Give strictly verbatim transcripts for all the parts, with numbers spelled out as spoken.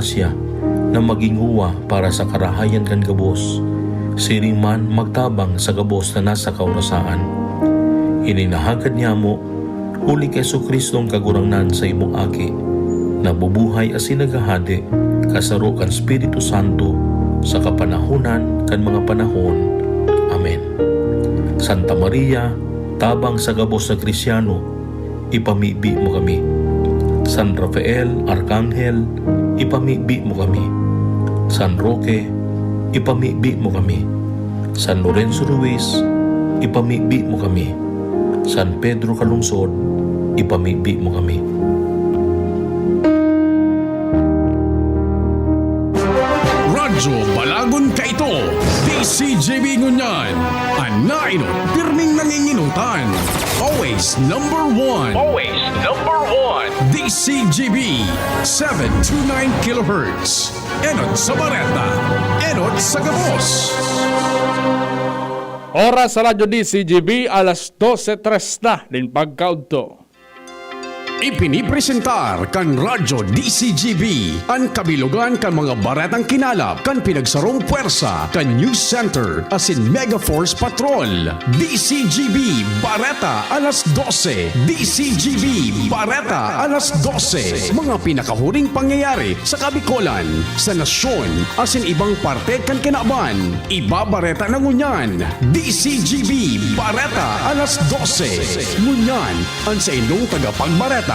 siya na magin uwa para sa karahayan kan gabos, siring man magtabang sa gabos na nasa kaorasaan. Ini na hagad niamo, huli ki Jesu-Cristo an Kagurangnan, sa imong Aki, na bubuhay asin naghahade kasaro kan Espiritu Santo sa kapanahonan kan mga panahon. Amen. Santa Maria, tabang sa gabos na Kristiano, ipamibi mo kami. San Rafael, Arkanghel, ipamibi mo kami. San Roque, ipamibi mo kami. San Lorenzo Ruiz, ipamibi mo kami. San Pedro Calungsod, ipamibi mo kami. Radyo Balagon Kaito, D C G B ngunyan, an nainot, pirming nanginginutan. Always number one. Always number one. D C G B, seven two nine kilohertz. Enot sa bareta, enot sa gabos. Oras sa Radyo D C G B, alas dose tres na nin pagkaudto. Ipinipresentar kan Radyo D C G B an kabilogan kan mga baretang kinalap kan pinagsarong pwersa kan News Center asin Mega Force Patrol. D C G B Bareta alas dose. D C G B Bareta alas dose. Mga pinakahuring pangyayari sa Kabikolan, sa nasyon, asin ibang parte kan kinaban. Ibabareta na ngunyan. D C G B Bareta alas dose. Ngunyan, an saindong tagapagbareta.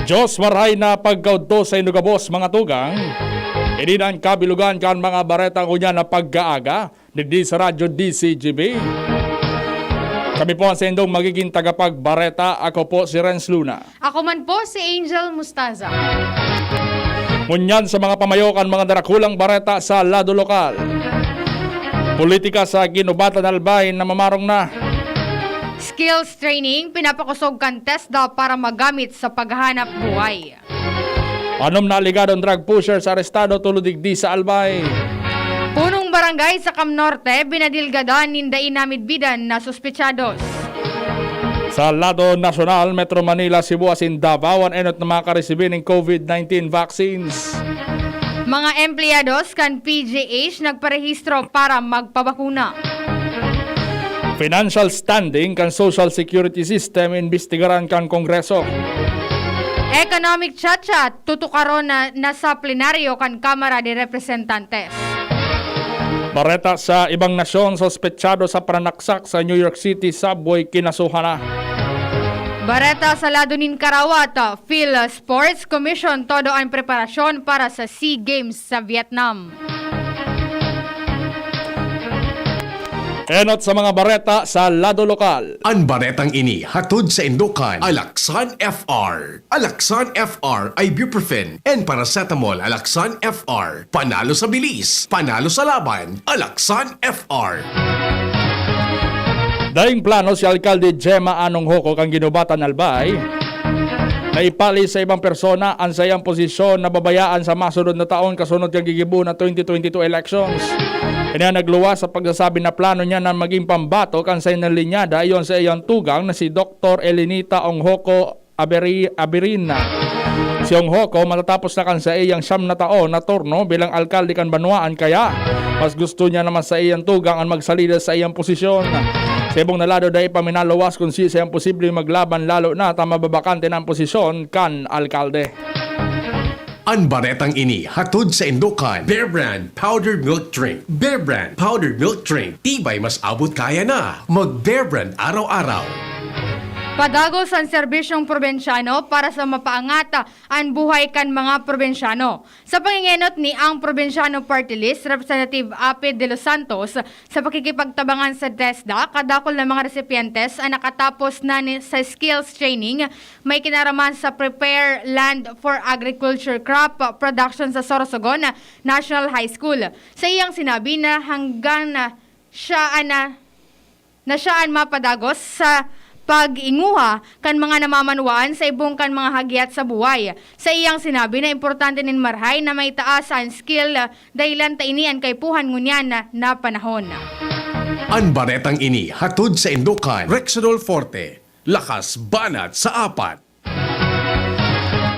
Diyos marahay na pagkaudto saindo gabos, mga tugang. Ini na an kabilogan kan mga bareta ngunyan na pagkaaga, digdi sa Radyo D C G B. Kami po an saindong magiging tagapagbareta. Ako po si Renz Luna. Ako man po si Angel Mustaza. Ngunyan sa mga pamayo kan mga darakulang bareta sa lado lokal. Politika sa Guinobatan, Albay, namamarong na. Skills training, pinapakosog kan TESDA para magamit sa paghahanap buhay. Anom na aligadong drug pushers arestado tolo digdi sa Albay. Punong barangay sa Cam Norte, binadilgadan nin dai namidbidan na suspetsados. Sa lado nasyonal, Metro Manila, Cebu asin Davao an enot na makaresibi nin COVID nineteen vaccines. Mga empleyados kan P G H nagparehistro para magpabakuna. Financial standing kan social security system imbestigaran kan Kongreso. Economic chat-chat tutukaron na, na sa plenaryo kan Kamara de Representantes. Bareta sa ibang nasyon, suspetsado sa pananaksak sa New York City subway, kinasuhan na. Bareta sa lado nin karawat, Phil Sports Commission todo an preparasyon para sa SEA Games sa Vietnam. Enot sa mga bareta sa lado lokal. An baretang ini hatod saindo kan Alaxan F R. Alaxan F R, ibuprofen and paracetamol. Alaxan F R, panalo sa bilis, panalo sa laban. Alaxan F R. Daing plano si Alkalde Gemma Anong Hoco kan Guinobatan, Albay, na ipalis sa ibang persona an saiyang posisyon na babayaan sa masunod na taon kasunod kan gigibo na twenty twenty-two elections. Kaya nagluwas sa pagsasabi na plano niya na maging pambatok an saiyang linyada, iyon sa iyang tugang na si Doktor Elinita Ong Hoco Aberi-, Abirin. Si Ong Hoco matatapos na kan saiyang siyam na taon na turno bilang alkalde kan banwaan, kaya mas gusto niya naman saiyang tugang an magsalida sa iyang posisyon. Sa ibong na lado, dai pa minaluwas kun siisay ang posibleng maglaban, lalo na ta mababakante na ang posisyon kan alkalde. An baretang ini hatod saindo kan Bear Brand Powdered Milk Drink. Bear Brand Powdered Milk Drink. Tibay, mas abot kaya na. Mag Bear Brand araw-araw. Padagos an serbisyong probinsyano para sa mapaangat an buhay kan mga probinsyano. Sa pangengenot ni Ang Probinsyano Party List, Representative Apid De Los Santos, sa pakikipagtabangan sa TESDA, kadakul na mga resipyentes an nakatapos na ni, sa skills training may kinaraman sa Prepare Land for Agriculture Crop Production sa Sorsogon National High School. Sa iyang sinabi na hanggang na siya an, ah, na siya an mapadagos sa pag-inguha kan mga namamanwaan sa ibong kan mga hagyat sa buhay. Sa iyang sinabi na importante nin marahay na may taas an skill, dahilan ta ini an kaipuhan ngunyan na, na panahon. An baretang ini hatod sa indukan Rexidol Forte, lakas banat sa apat.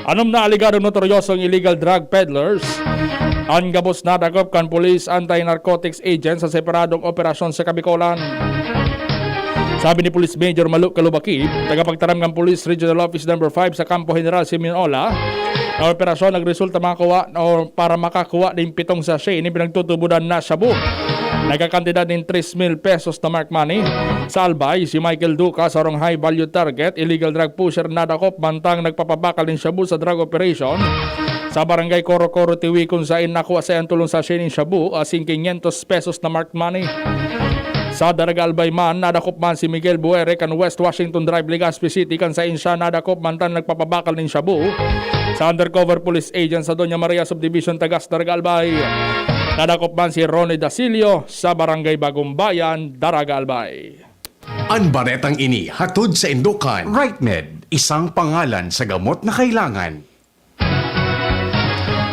Anom na aligadong notoryosong illegal drug peddlers an gabos nadakop kan Police Anti-Narcotics Agent sa separadong operasyon sa Kabikolan. Sabi ni Police Major Malu Kalubakib, tagapagtaram kan Police Regional Office Number five sa Kampo General Simeon Ola, na operasyon nagresulta makakuha o para makakuha nin pitong sachet nin pinagtutubodan na shabu. Nagkakantidad nin tres mil pesos na marked money. Sa Albay, si Michael Duca, sarong high value target, illegal drug pusher, nadakop mantang nagpapabakal nin shabu sa drug operation sa barangay Coro-Coro, Tiwi, kun sain nakuha sa iyang tolong sachet nin shabu asin quinientos pesos na marked money. Sa Daraga Albay man, nadakop man si Miguel Buere kan West Washington Drive, Legazpi City, kan sain siya nadakop mantang nagpapabakal nin shabu sa undercover police agent sa Doña Maria Subdivision, Tagas, Daraga Albay. Nadakop man si Ronnie Dasilio sa Barangay Bagong Bayan, Daraga Albay. An baretang ini hatod sa indukan Right Med, isang pangalan sa gamot na kailangan.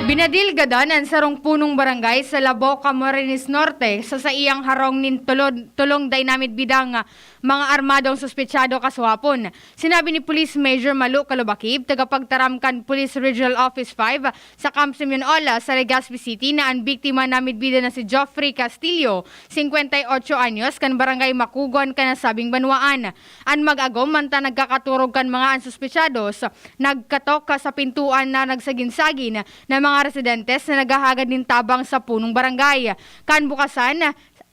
Binadil gadan an sarong punong barangay sa Labo, Camarines Norte, sa saiyang harong nin tulod-, tulong dynamite bidang mga armadong suspetsado kasuhapon. Sinabi ni Police Major Malu Kalubakib, tagapagtaram kan Police Regional Office five sa Camp Simeon Ola sa Legazpi City, na an biktima na midbida na si Geoffrey Castillo, singkwenta y ocho anyos, kan Barangay Makugon kan nasabing banwaan. An mag-agom, mantang nagkakaturog kan mga an suspetsados, nagkatok sa pintuan na nagsagin-sagin na mga residentes na naghahagad nin tabang sa punong barangay. Kan bukasan,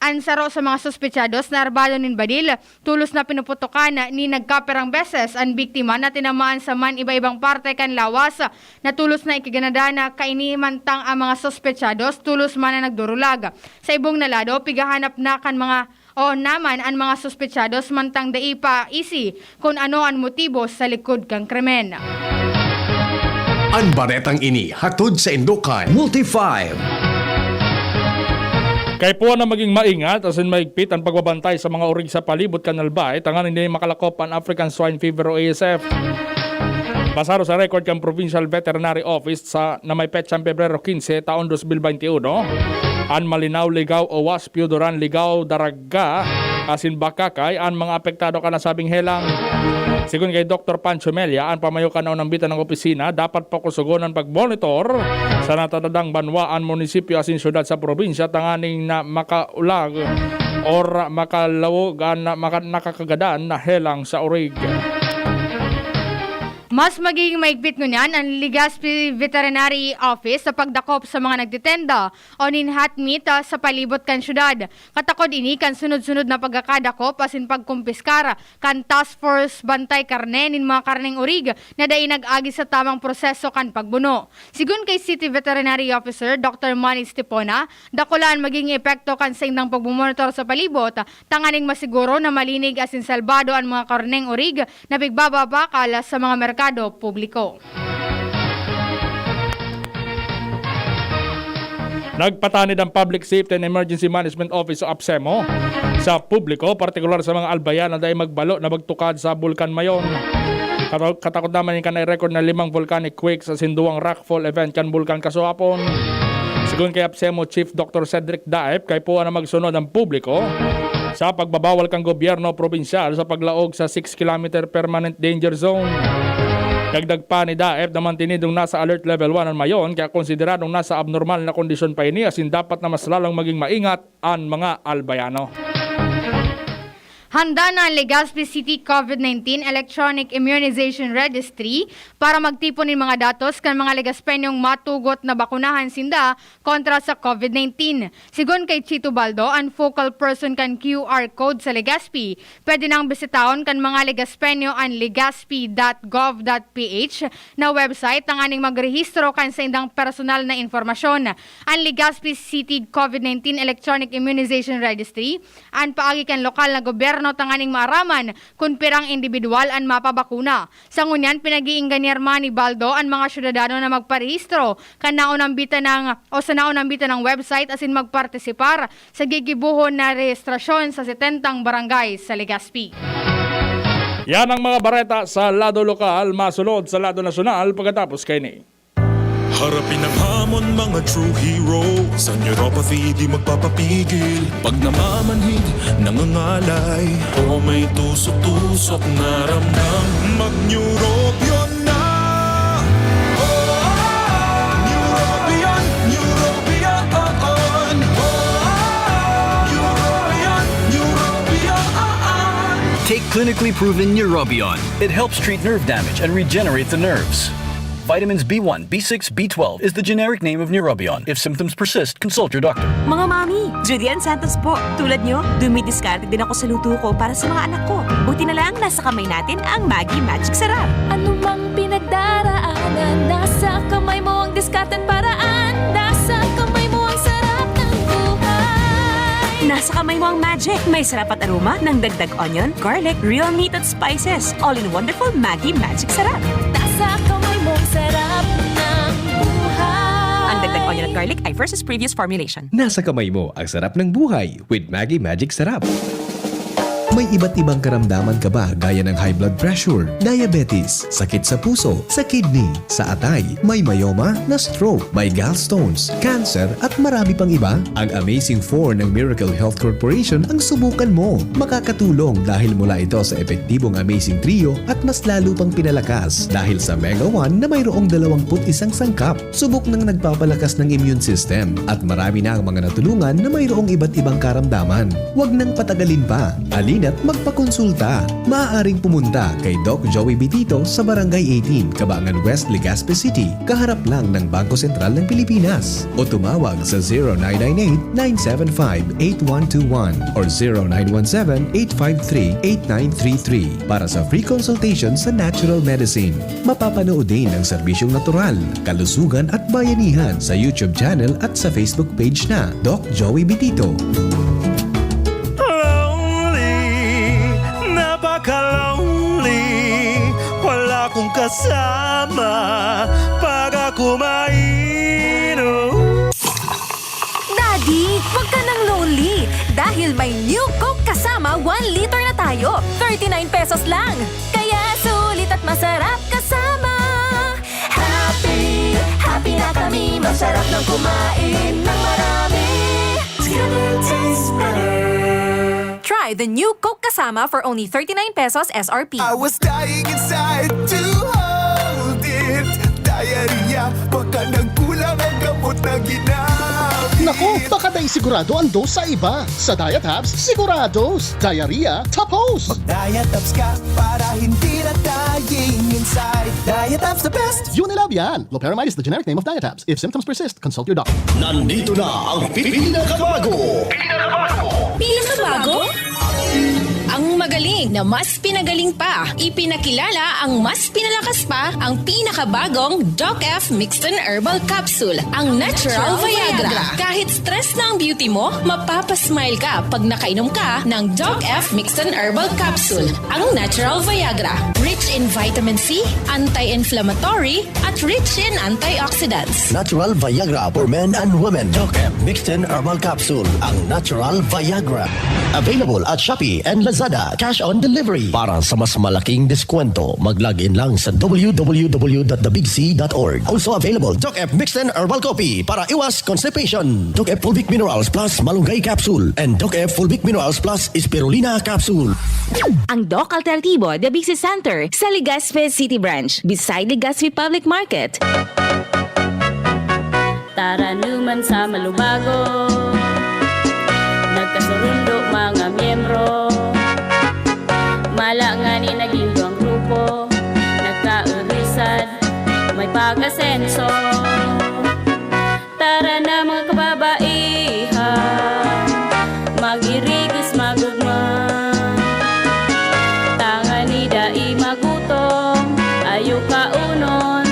an saro sa mga suspetsados na arbado nin badil, tolos na pinuputokan nin nagkapirang beses an biktima na tinamaan sa man iba-ibang parte kan lawas, na tolos na ikiganadan na kaini, mantang ang mga suspetsados tolos man na nagdurulag. Sa ibong na lado, pighahanap na kan mga o naman an mga suspetsados, mantang dai pa isi kun ano an motibo sa likod kan krimen. An baretang ini hatod sa indukan Multi five. Kaipuhan na maging maingat asin mahigpit an pagbabantay sa mga orig sa palibot kan Albay, tanganing dai makalakop an African Swine Fever o A S F. Basado sa record kan Provincial Veterinary Office sa, na may petsang Pebrero quince, taon dos mil veintiuno, an Malinao, Ligao, Owas, Pioduran, Ligao, Daraga, asin Bacacay an mga apektado kan nasabing helang. Sigon kay Doktor Pancho Mella, an pamayo kan naunang bita ng opisina, dapat pakusugon an pagmonitor sa natatandang banwa an munisipyo asin syudad sa probinsya tanganing na makaulag or makalawog an maka-, nakakagadan na helang sa orig. Mas magiging mahigpit ngunyan an Legazpi Veterinary Office sa pagdakop sa mga nagtitenda o nin hot meat, ah, sa palibot kan syudad. Katakod ini kan sunod-sunod na pagkakadakop asin pagkumpiskar kan Task Force Bantay Karne nin mga karneng orig na dai nag-agi sa tamang proseso kan pagbuno. Sigon kay City Veterinary Officer Doktor Manny Stepona, dakula an magiging epekto kan saindang pagmomonitor sa palibot, tanganing masiguro na malinig asin salbado an mga karneng orig na pigbababakal sa mga merkado publiko. Nagpatanid ang Public Safety and Emergency Management Office o APSEMO sa publiko, partikular sa mga Albayan na dai magbalo na magtukad sa Bulkan Mayon. Kata-, katakot naman yung kanay record na limang volcanic quakes asin duwang rockfall event kan bulkan kasuhapon. Sigon kay APSEMO Chief Doctor Cedric Daep, kaipuhan na magsunod ang publiko sa pagbabawal kan gobyerno probinsyal sa paglaog sa six kilometer permanent danger zone. Dagdag pa ni Daep na mantinidong nasa alert level one an Mayon, kaya konsideradong nasa abnormal na kondisyon pa ini asin dapat na mas lalong maging maingat an mga Albayano. Handa na ang Legazpi City COVID nineteen Electronic Immunization Registry para magtipon nin mga datos kan mga Legazpeñong matugot na bakunahan sinda kontra sa COVID nineteen. Sigon kay Chito Baldo, an focal person kan Q R code sa Legazpi, pwede nang bisitahon kan mga Legazpeño an legazpi dot gov dot P H na website tanganing magrehistro kan saindang personal na impormasyon. An Legazpi City COVID nineteen Electronic Immunization Registry an paagi kan lokal na gobyerno tanganing maaraman kun pirang indibidwal an mapabakuna. Sa ngunyan, pinag-iingganyar man ni Baldo an mga syudadano na magparehistro kan naunang bita ng, o sa naunang bita ng website asin magpartisipar sa gigibohon na rehistrasyon sa setentang barangay sa Legazpi. Yan ang mga bareta sa lado lokal, masunod sa lado nasyonal pagkatapos kaini. Harapin ang hamon, mga true heroes. Ang neuropathy di magpapapigil. Pag namamanhid, nangangalay, o may tusok-tusok na ramdam, mag-Neurobion na. Oh, Neurobion, Neurobion, oh, oh. Neurobion, Neurobion, oh, oh. Take clinically proven Neurobion. It helps treat nerve damage and regenerate the nerves. Vitamins B one, B six, B twelve is the generic name of Neurobion. If symptoms persist, consult your doctor. Mga mami, Julian Santos po. Tulad nyo, dumidiskarte din ako sa luto ko para sa mga anak ko. Buti na lang, nasa kamay natin ang Maggi Magic Sarap. Anumang pinagdaraanan, nasa kamay mo ang diskarte't paraan. Nasa kamay mo ang sarap ng buhay. Nasa kamay mo ang magic. May sarap at aroma ng dagdag onion, garlic, real meat at spices. All in wonderful Maggi Magic Sarap. Nasa kamay mo ang sarap ng buhay. Ang dagdag onion at garlic ay versus previous formulation. Nasa kamay mo ang sarap ng buhay with Maggi Magic Sarap. May iba't ibang karamdaman ka ba, gaya ng high blood pressure, diabetes, sakit sa puso, sa kidney, sa atay, may myoma, na-stroke, may gallstones, cancer, at marami pang iba? Ang Amazing Four ng Miracle Health Corporation ang subukan mo. Makakatulong dahil mula ito sa epektibong Amazing Trio at mas lalo pang pinalakas dahil sa Mega One na mayroong dalawampu't isang sangkap. Subok nang nagpapalakas ng immune system at marami na ang mga natulungan na mayroong iba't ibang karamdaman. Huwag nang patagalin pa. Halina't magpakonsulta. Maaaring pumunta kay Doc Joey Bitito sa Barangay eighteen, Cabangan West, Legazpi City, kaharap lang ng Bangko Sentral ng Pilipinas. O tumawag sa zero nine nine eight, nine seven five, eight one two one or zero nine one seven, eight five three, eight nine three three para sa free consultation sa natural medicine. Mapapanood din ang serbisyong natural, kalusugan at bayanihan sa YouTube channel at sa Facebook page na Doc Joey Bitito. Lonely, napaka-lonely. Wala akong kasama pag ako mainom. Daddy, wag ka nang lonely dahil may New Coke Kasama one liter na tayo. Thirty-nine pesos lang. Kaya sulit at masarap kasama. Happy, happy na kami. Masarap nang kumain ng marami. Together tastes better. Try the New Coke Kasama for only thirty-nine pesos S R P. I was dying inside to hold it. Diarrhea, baka nagkulang ang gamot na ginamit. Naku, baka dai sigurado ang dose sa iba. Sa Diatabs, sigurados. Diarrhea, tapos. Mag-Diatabs ka para hindi na dying inside. Diatabs the best. Unilab yan. Loperamide is the generic name of Diatabs. If symptoms persist, consult your doctor. Nandito na ang pinakabago. Pinakabago? Pinakabago? Ang magaling na mas pinagaling pa. Ipinakilala ang mas pinalakas pa, ang pinakabagong Doc F Mixton Herbal Capsule, ang Natural Viagra. Kahit stress na ang beauty mo, mapapasmile ka pag nakainom ka ng Doc F Mixton Herbal Capsule, ang Natural Viagra. Rich in vitamin C, anti-inflammatory, at rich in antioxidants. Natural Viagra for men and women. Doc F Mixton Herbal Capsule, ang Natural Viagra. Available at Shopee and Lazada. Cash on delivery. Para sa mas malaking deskwento, mag-log in lang sa w w w dot the big c dot org. Also available, Doc F Mixton Herbal Coffee para iwas constipation. Doc F Fulvic Minerals Plus Malunggay Capsule and Doc F Fulvic Minerals Plus Spirulina Capsule. Ang Doc Alternativo, The Big C Center, sa Legazpi City Branch, beside Legazpi Public Market. Taranuman sa Malubago, nagkasurundo mga miyembro. Mala ngani naging duwang grupo, nagkaurusad, may pag-asenso. Tara na, mga kababaihan, mag-irigos, mag-ugma. Tanganing dai magutom, ayo kaunon,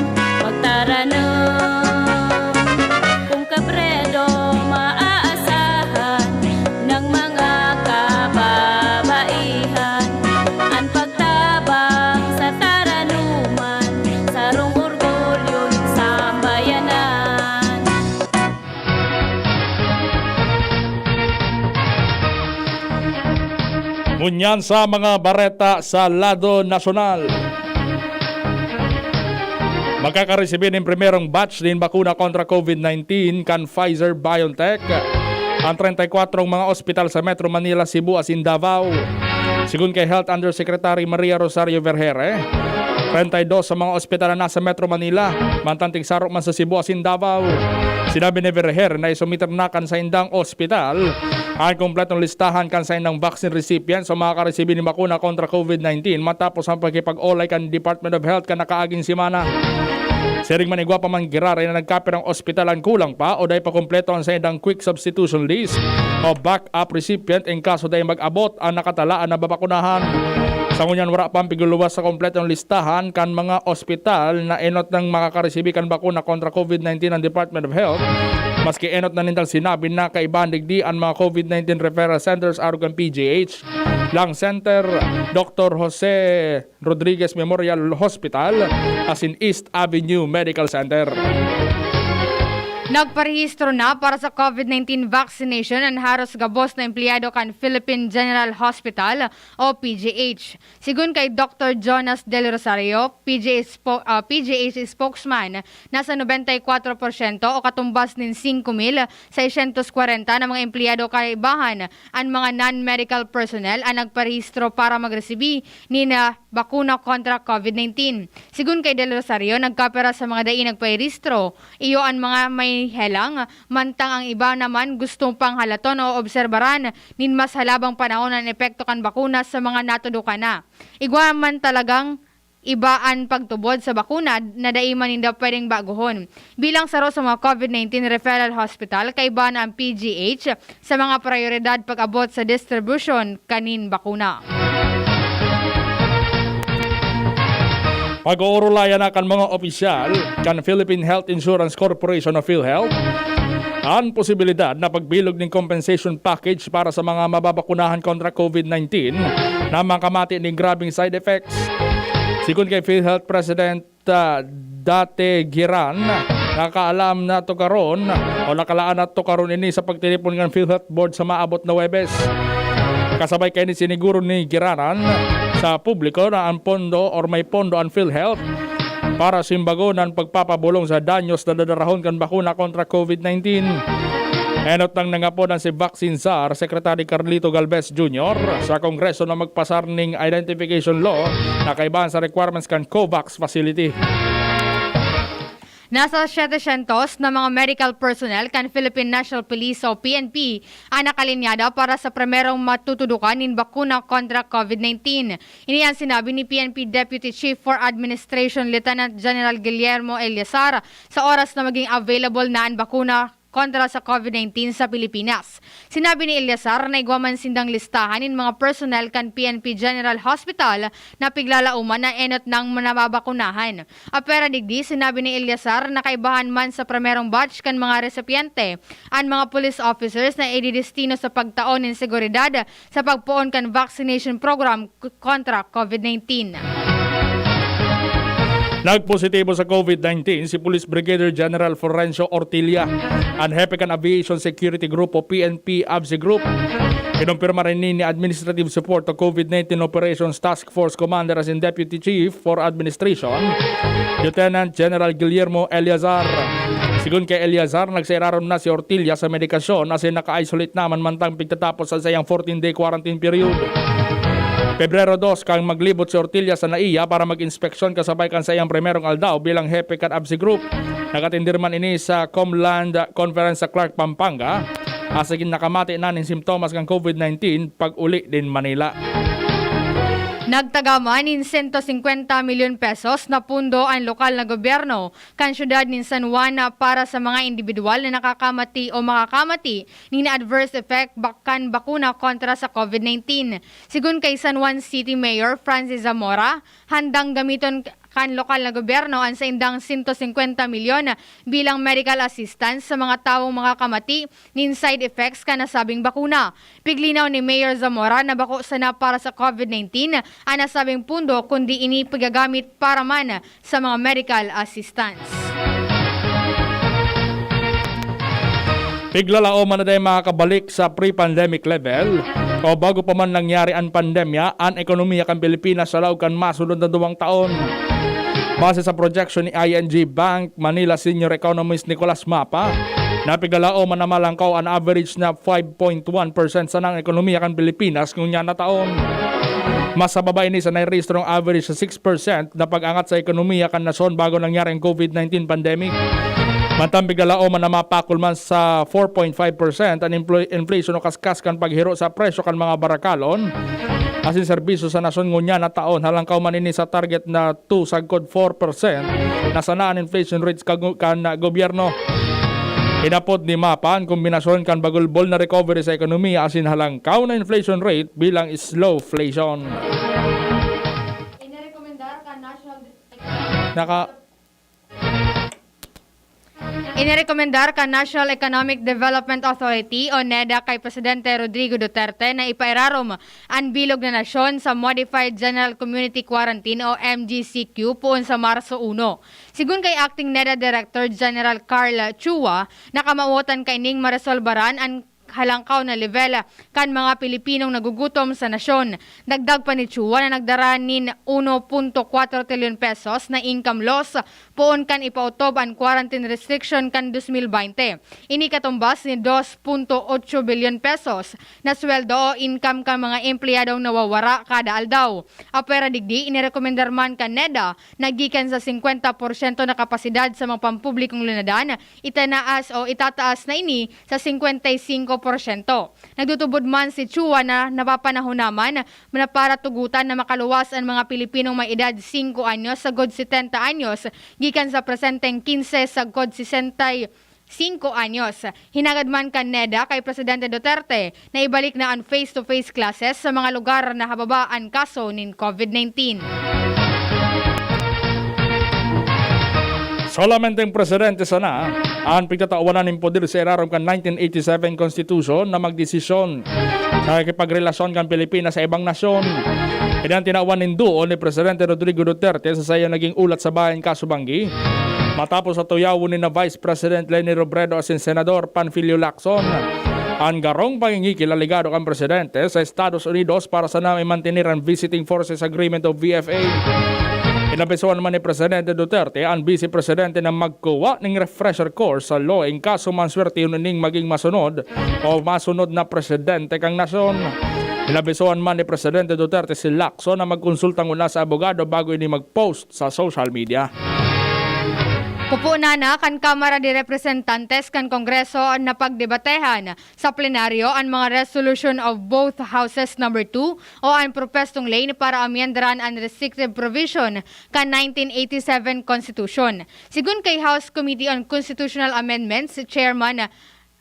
magtaranom. Kun kabredo maaasahan ng mga kababaihan, an pagtabang sa taranuman, sarong orgulyo nin sambayanan. Ngunyan sa mga bareta sa lado nasyonal. Magkakaresibi nin primerong batch nin bakuna kontra COVID nineteen kan Pfizer-BioNTech an treinta y kwatro mga ospital sa Metro Manila, Cebu asin Davao. Sigon kay Health Undersecretary Maria Rosario Vergeire, treinta y dos sa mga ospital na nasa Metro Manila, mantang tigsaro man sa Cebu asin Davao. Sinabi ni Vergeire na isumiter na kan saindang ospital an kompletong listahan kan saindang vaccine recipients o makakaresibi nin bakuna kontra COVID nineteen matapos an pakikipag-olay kan Department of Health kan nakaaging semana. Siring man, igwa pa man giraray na nagkapirang ospital an kulang pa o dai pa kompleto an saindang quick substitution list o backup recipient in kaso dai mag-abot an nakatalaan na babakunahan. Sa ngunyan, wara pa an pigluwas sa kompletong listahan kan mga ospital na enot nang makakaresibi kan bakuna kontra COVID nineteen ang Department of Health, maski enot na nindang sinabi na kaibahan digdi an mga COVID nineteen referral centers arog kan P G H, Lung Center, Doctor Jose Rodriguez Memorial Hospital, asin East Avenue Medical Center. Nagparehistro na para sa COVID nineteen vaccination an haros gabos na empleyado kan Philippine General Hospital o P G H. Sigon kay Doctor Jonas Del Rosario, P G H spo-, ah, P G H spokesman, nasa nobenta y kwatro porsyento o katumbas nin singko mil seiscientos kwarenta na mga empleyado kaibahan an mga non-medical personnel an nagparehistro para magresibi nin, ah, bakuna kontra COVID nineteen. Sigon kay Del Rosario, nagkapira sa mga dai nagparehistro, iyo an mga may helang, mantang ang iba naman gusto pang halaton o obserbaran nin mas halabang panahon an epekto kan bakuna sa mga natudokan na. Igwa man talagang iba an pagtubod sa bakuna na dai man ninda pwedeng bagohon. Bilang saro sa mga COVID nineteen referral hospital, kaiba na ang P G H sa mga prayoridad pag-abot sa distribusyon kanin bakuna. Pag-oorulayan na kan mga opisyal kan Philippine Health Insurance Corporation o PhilHealth an posibilidad na pagbilog nin compensation package para sa mga mababakunahan kontra COVID nineteen na makamati nin grabeng side effects. Sigon kay PhilHealth President, ah, Date Giran, nakaalam na tukaron o nakalaan na tukaron ini sa pagtiripon kan PhilHealth Board sa maabot na Huwebes. Kasabay kaini, siniguro ni Giraran sa publiko na an pondo or may pondo an PhilHealth para simbagon an pagpapabolong sa danyos na dadarahon kan bakuna kontra COVID nineteen. Enot nang nangapod an si Vaccine Czar, Secretary Carlito Galvez Junior, sa Kongreso na magpasar ning identification law na kaibahan sa requirements kan COVAX facility. Nasa setecientos na mga medical personnel kan Philippine National Police o P N P an nakalinyada para sa primerong matutudokan nin bakuna kontra COVID nineteen. Ini an sinabi ni P N P Deputy Chief for Administration Lieutenant General Guillermo Eleazar sa oras na maging available na an bakuna kontra sa COVID nineteen sa Pilipinas. Sinabi ni Eleazar na igwa man sindang listahan nin mga personnel kan P N P General Hospital na piglalauman na enot nang nababakunahan. Apwera digdi, sinabi ni Eleazar na kaibahan man sa primerong batch kan mga resipyente an mga police officers na ididestino sa pagtao nin seguridad sa pagpoon kan vaccination program k-, kontra COVID nineteen. Nagpositibo sa COVID nineteen si Police Brigadier General Florencio Ortilla, an hepe kan Aviation Security Group o P N P AVSE Group. Kinumpirma rin ni Administrative Support o COVID nineteen Operations Task Force Commander asin Deputy Chief for Administration, Lieutenant General Guillermo Eleazar. Sigon kay Eleazar, nagsairarom na si Ortilla sa medikasyon asin naka-isolate naman mantang pigtatapos sa saiyang fourteen-day quarantine period. Pebrero dos kan maglibot si Ortilla sa NAIA para mag-inspeksyon kasabay kan saiyang primerong aldaw bilang hepe kan AVSE Group. Nag-atendir man ini sa Comland Conference sa Clark, Pampanga, asin nakamati na nin simptomas kan COVID nineteen pag-uli nin Manila. Nagtagaman nin sento singkwenta milyon pesos na pundo an lokal na gobyerno kan siyudad nin San Juan para sa mga indibidwal na nakakamati o makakamati nin adverse effect bak-, kan bakuna kontra sa COVID nineteen. Sigon kay San Juan City Mayor Francis Zamora, handang gamiton kan lokal na gobyerno an saindang sento singkwenta milyon bilang medical assistance sa mga tawong makakamati nin side effects kan nasabing bakuna. Piglinaw ni Mayor Zamora na bako sana para sa COVID nineteen an nasabing pundo, kundi ini pigagamit para man sa mga medical assistance. Piglalaom man na dai makakabalik sa pre-pandemic level o bago pa man nangyari an pandemya an ekonomiya kan Pilipinas sa laog kan masunod na duwang taon. Base sa projection ni I N G Bank Manila Senior Economist Nicolas Mapa, na piglalaom man na malangkaw an average na five point one percent sana an ekonomiya kan Pilipinas ngunyan na taon. Mas sa baba ini sa nairehistrong average sa six percent na pag-angat sa ekonomiya kan nasyon bago nangyari ang COVID nineteen pandemic. Mantang piglalaom man na mapakol man sa four point five percent an infl-, inflation o kaskas kan paghiro sa presyo kan mga barakalon asin serbisyo sa nasyon ngunyan na taon, halangkaw man ini sa target na two sagkod four percent na sana an inflation rates kan gobyerno. Inapod ni Mapa an kombinasyon kan bagulbol na recovery sa ekonomiya asin halangkaw na inflation rate bilang slowflation. Inirekomendar kan National Naka- Inirekomendar kan National Economic Development Authority o NEDA kay Presidente Rodrigo Duterte na ipairarom an bilog na nasyon sa Modified General Community Quarantine o M G C Q poon sa Marso uno. Sigon kay Acting NEDA Director General Carl Chua, nakamawotan kaining maresolbaran an halangkaw na level kan mga Pilipinong nagugutom sa nasyon. Dagdag pa ni Chua na nagdara nin uno punto kwatro trilyon pesos na income loss poon kan ipaotob an quarantine restriction kan dos mil baynte. Ini katumbas ni dos punto otso bilyon pesos na sweldo o income kan mga empleyadong nawawara kada aldaw. Apwera digdi, inirekomendar man kan NEDA na gikan sa singkwenta porsyento na kapasidad sa mga pampublikong lunadan, itanaas o itataas na ini sa singkwenta y singko porsyento. Nagtutubod man si Chua na napapanahon naman na para tugutan na makaluwas an mga Pilipinong may edad singko anyos sagkod setenta anyos gikan sa presenteng kinse sagkod sesenta y singko anyos. Hinagad man kan NEDA kay Presidente Duterte na ibalik na an face-to-face classes sa mga lugar na hababa an kaso nin COVID nineteen. Solamente ang presidente sana an pigtatawanan nin poder sa irarom kan nineteen eighty-seven Constitution na magdesisyon sa pakikipagrelasyon kan Pilipinas sa ibang nasyon. Ini an tinawan nin duon ni Presidente Rodrigo Duterte sa saiyang naging ulat sa Bayan Kaso Banggi, matapos sa tuyawon ni na Vice President Leni Robredo asin Senador Panfilio Lacson an garong pangingikil alegado kan presidente sa Estados Unidos para sana maimantener an Visiting Forces Agreement o V F A. Inabisohan man ni Presidente Duterte an Vice Presidente na magkuha ning refresher course sa law in kaso man swertehon ining maging masunod o masunod na presidente kan nasyon. Inabisohan man ni Presidente Duterte si Lacson na magkonsulta nguna sa abogado bago ini mag-post sa social media. Pupunan na kan Kamara de Representantes kan Kongreso na pagdebatehan sa plenaryo an mga resolution of both houses number two o an propestong lane para amyendaran an restrictive provision kan nineteen eighty-seven Constitution. Sigon kay House Committee on Constitutional Amendments Chairman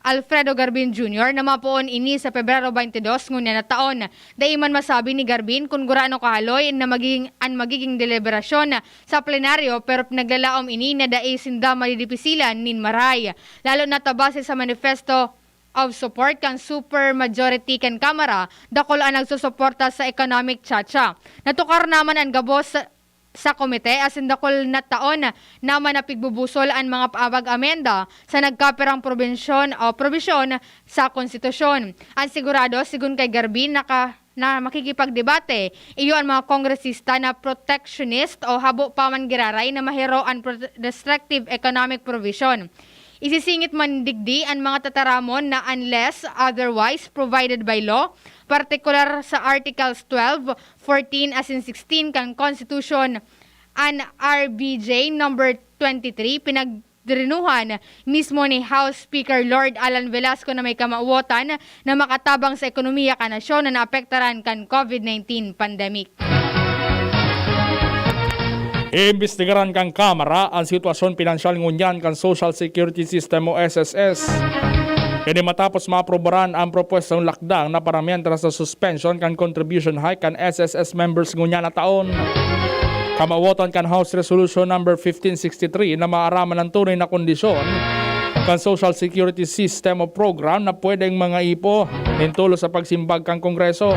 Alfredo Garbin Junior na mapoon ini sa Pebrero twenty-two ngunyan na taon. Dai man masabi ni Garbin kun gurano kahaloy na magiging, an magiging deliberasyon sa plenaryo, pero pinaglalaom ini na dai sinda madidipisilan nin maray, lalo na ta base sa manifesto of support kan super majority kan Kamara, dakul an nagsusuporta sa economic chacha. Natukar naman an gabos sa, sa komite asin dakul na taon naman na pigbubusol an mga pag-amenda sa nagkapirang probinsyon o probisyon sa konstitusyon. An sigurado, sigon kay Garbin, naka, na makikipagdebate, iyo an mga kongresista na protectionist o habo pa man giraray na mahiro an pro-, restrictive economic provision. Isisingit man digdi an mga tataramon na unless otherwise provided by law, partikular sa Articles twelve, fourteen asin sixteen kan Constitution, an R B J number twenty-three, pinagdirinuhan mismo ni House Speaker Lord Alan Velasco na may kamawotan na makatabang sa ekonomiya kan nasyon na naapektaran kan COVID nineteen pandemic. Iimbestigaran kan Kamara an sitwasyon pinansyal ngunyan kan Social Security System o S S S. Ini matapos maaprobaran ang propwestong lakdang na para mientras sa suspension kan contribution hike kan S S S members ngunyan na taon. Kamawotan kan House Resolution Number fifteen sixty-three na maaraman ang tunay na kondisyon kan Social Security System o program na pwedeng mangaipo nin tulos sa pagsimbag kan Kongreso.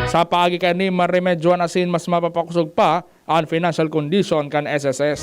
Sa paagi kaini, maremedyohan asin mas mapapakosog pa an financial condition kan S S S.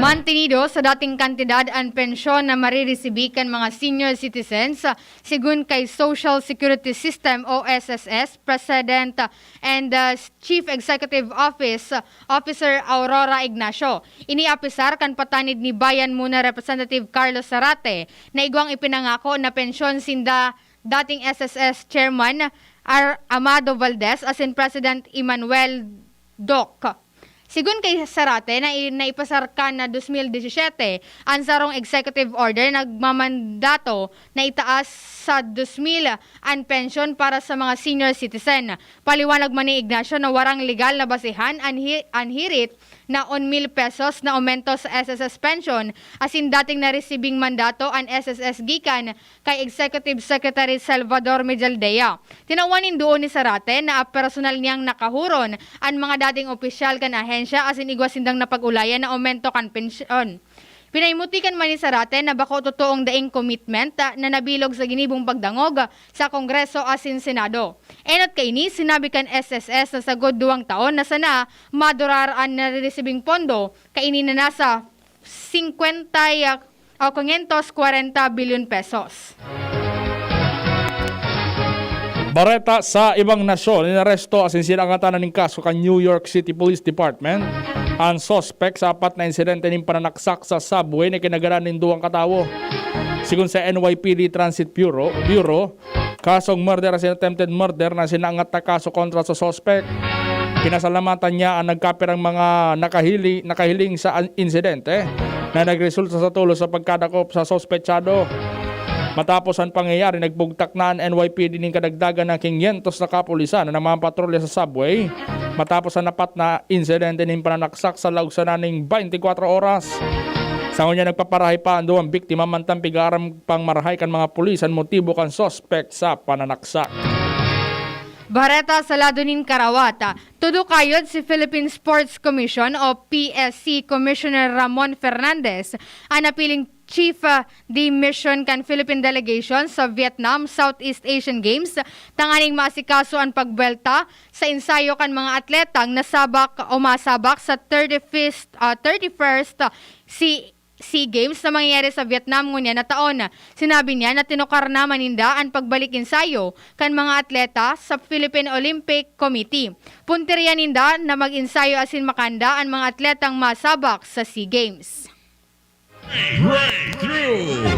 Mantinido sa dating kantidad an pensyon na mariresibi kan mga senior citizens, sigon kay Social Security System o S S S President and, uh, Chief Executive Office Officer Aurora Ignacio. Ini apisar kan patanid ni Bayan Muna Representative Carlos Zarate na igwang ipinangako na pensyon sinda dating S S S Chairman Ar-, Amado Valdez asin President Emmanuel Doc. Sigon kay Zarate na i-, naipasar kan na dos mil disisete an sarong executive order nagmamandato na itaas sa dos mil an pensyon para sa mga senior citizen. Paliwanag man ni Ignacio na warang legal na basehan an hi-, an hirit na one mil pesos na aumento sa S S S pensyon asin dating naresibing mandato an S S S gikan kay Executive Secretary Salvador Mejaldea. Tinawan nin duon ni Zarate na personal niyang nakahuron an mga dating opisyal kan ahensya asin igwa sindang napag-ulayan na aumento kan pensyon. Pinahimutikan man ni Zarate na bako totoong daing commitment, ah, na nabilog sa ginibong pagdangog sa Kongreso asin Senado. Enot kaini, sinabi kan S S S na sagkod duwang taon na sana madurar an nareresibing pondo, kaini na nasa singkwenta o quinientos kwarenta bilyon pesos. Bareta sa ibang nasyon, inaresto asin sinangatanan nin kaso kan New York City Police Department an suspek sa apat na insidente nin pananaksak sa subway na kinagaran nin duwang katawo. Sigon sa N Y P D Transit Bureau, Bureau, kasong murder asin attempted murder na sinangat na kaso kontra sa suspek. Pinasalamatan niya an nagkapirang mga nakahili-, nakahiling sa an-, insidente na nagresulta sa tulos sa pagkadakop sa suspetsado. Matapos an pangyayari, nagbugtak na an N Y P D nin kadagdagan na quinientos na kapulisan na namapatrolya sa subway matapos an apat na insidente nin pananaksak sa laog sana ning twenty-four oras. Sa ngunyan, nagpaparahay pa an duwang biktima, mantang pig-aaram pang marahay kan mga pulis an motibo kan suspek sa pananaksak. Bareta sa lado nin karawat, todo kayod si Philippine Sports Commission o P S C Commissioner Ramon Fernandez an napiling Chief, ah, de Mission kan Philippine Delegation sa Vietnam Southeast Asian Games tanganing maasikaso an pagbuwelta sa ensayo kan mga atletang nasabak o masabak sa thirty-first, ah, thirty-first si SEA Games na mangyayari sa Vietnam ngunyan na taon. Sinabi niya na tinukar na man ninda an pagbalik ensayo kan mga atleta sa Philippine Olympic Committee. Puntirya ninda na mag-ensayo asin makanda an mga atletang masabak sa SEA Games. Breakthrough!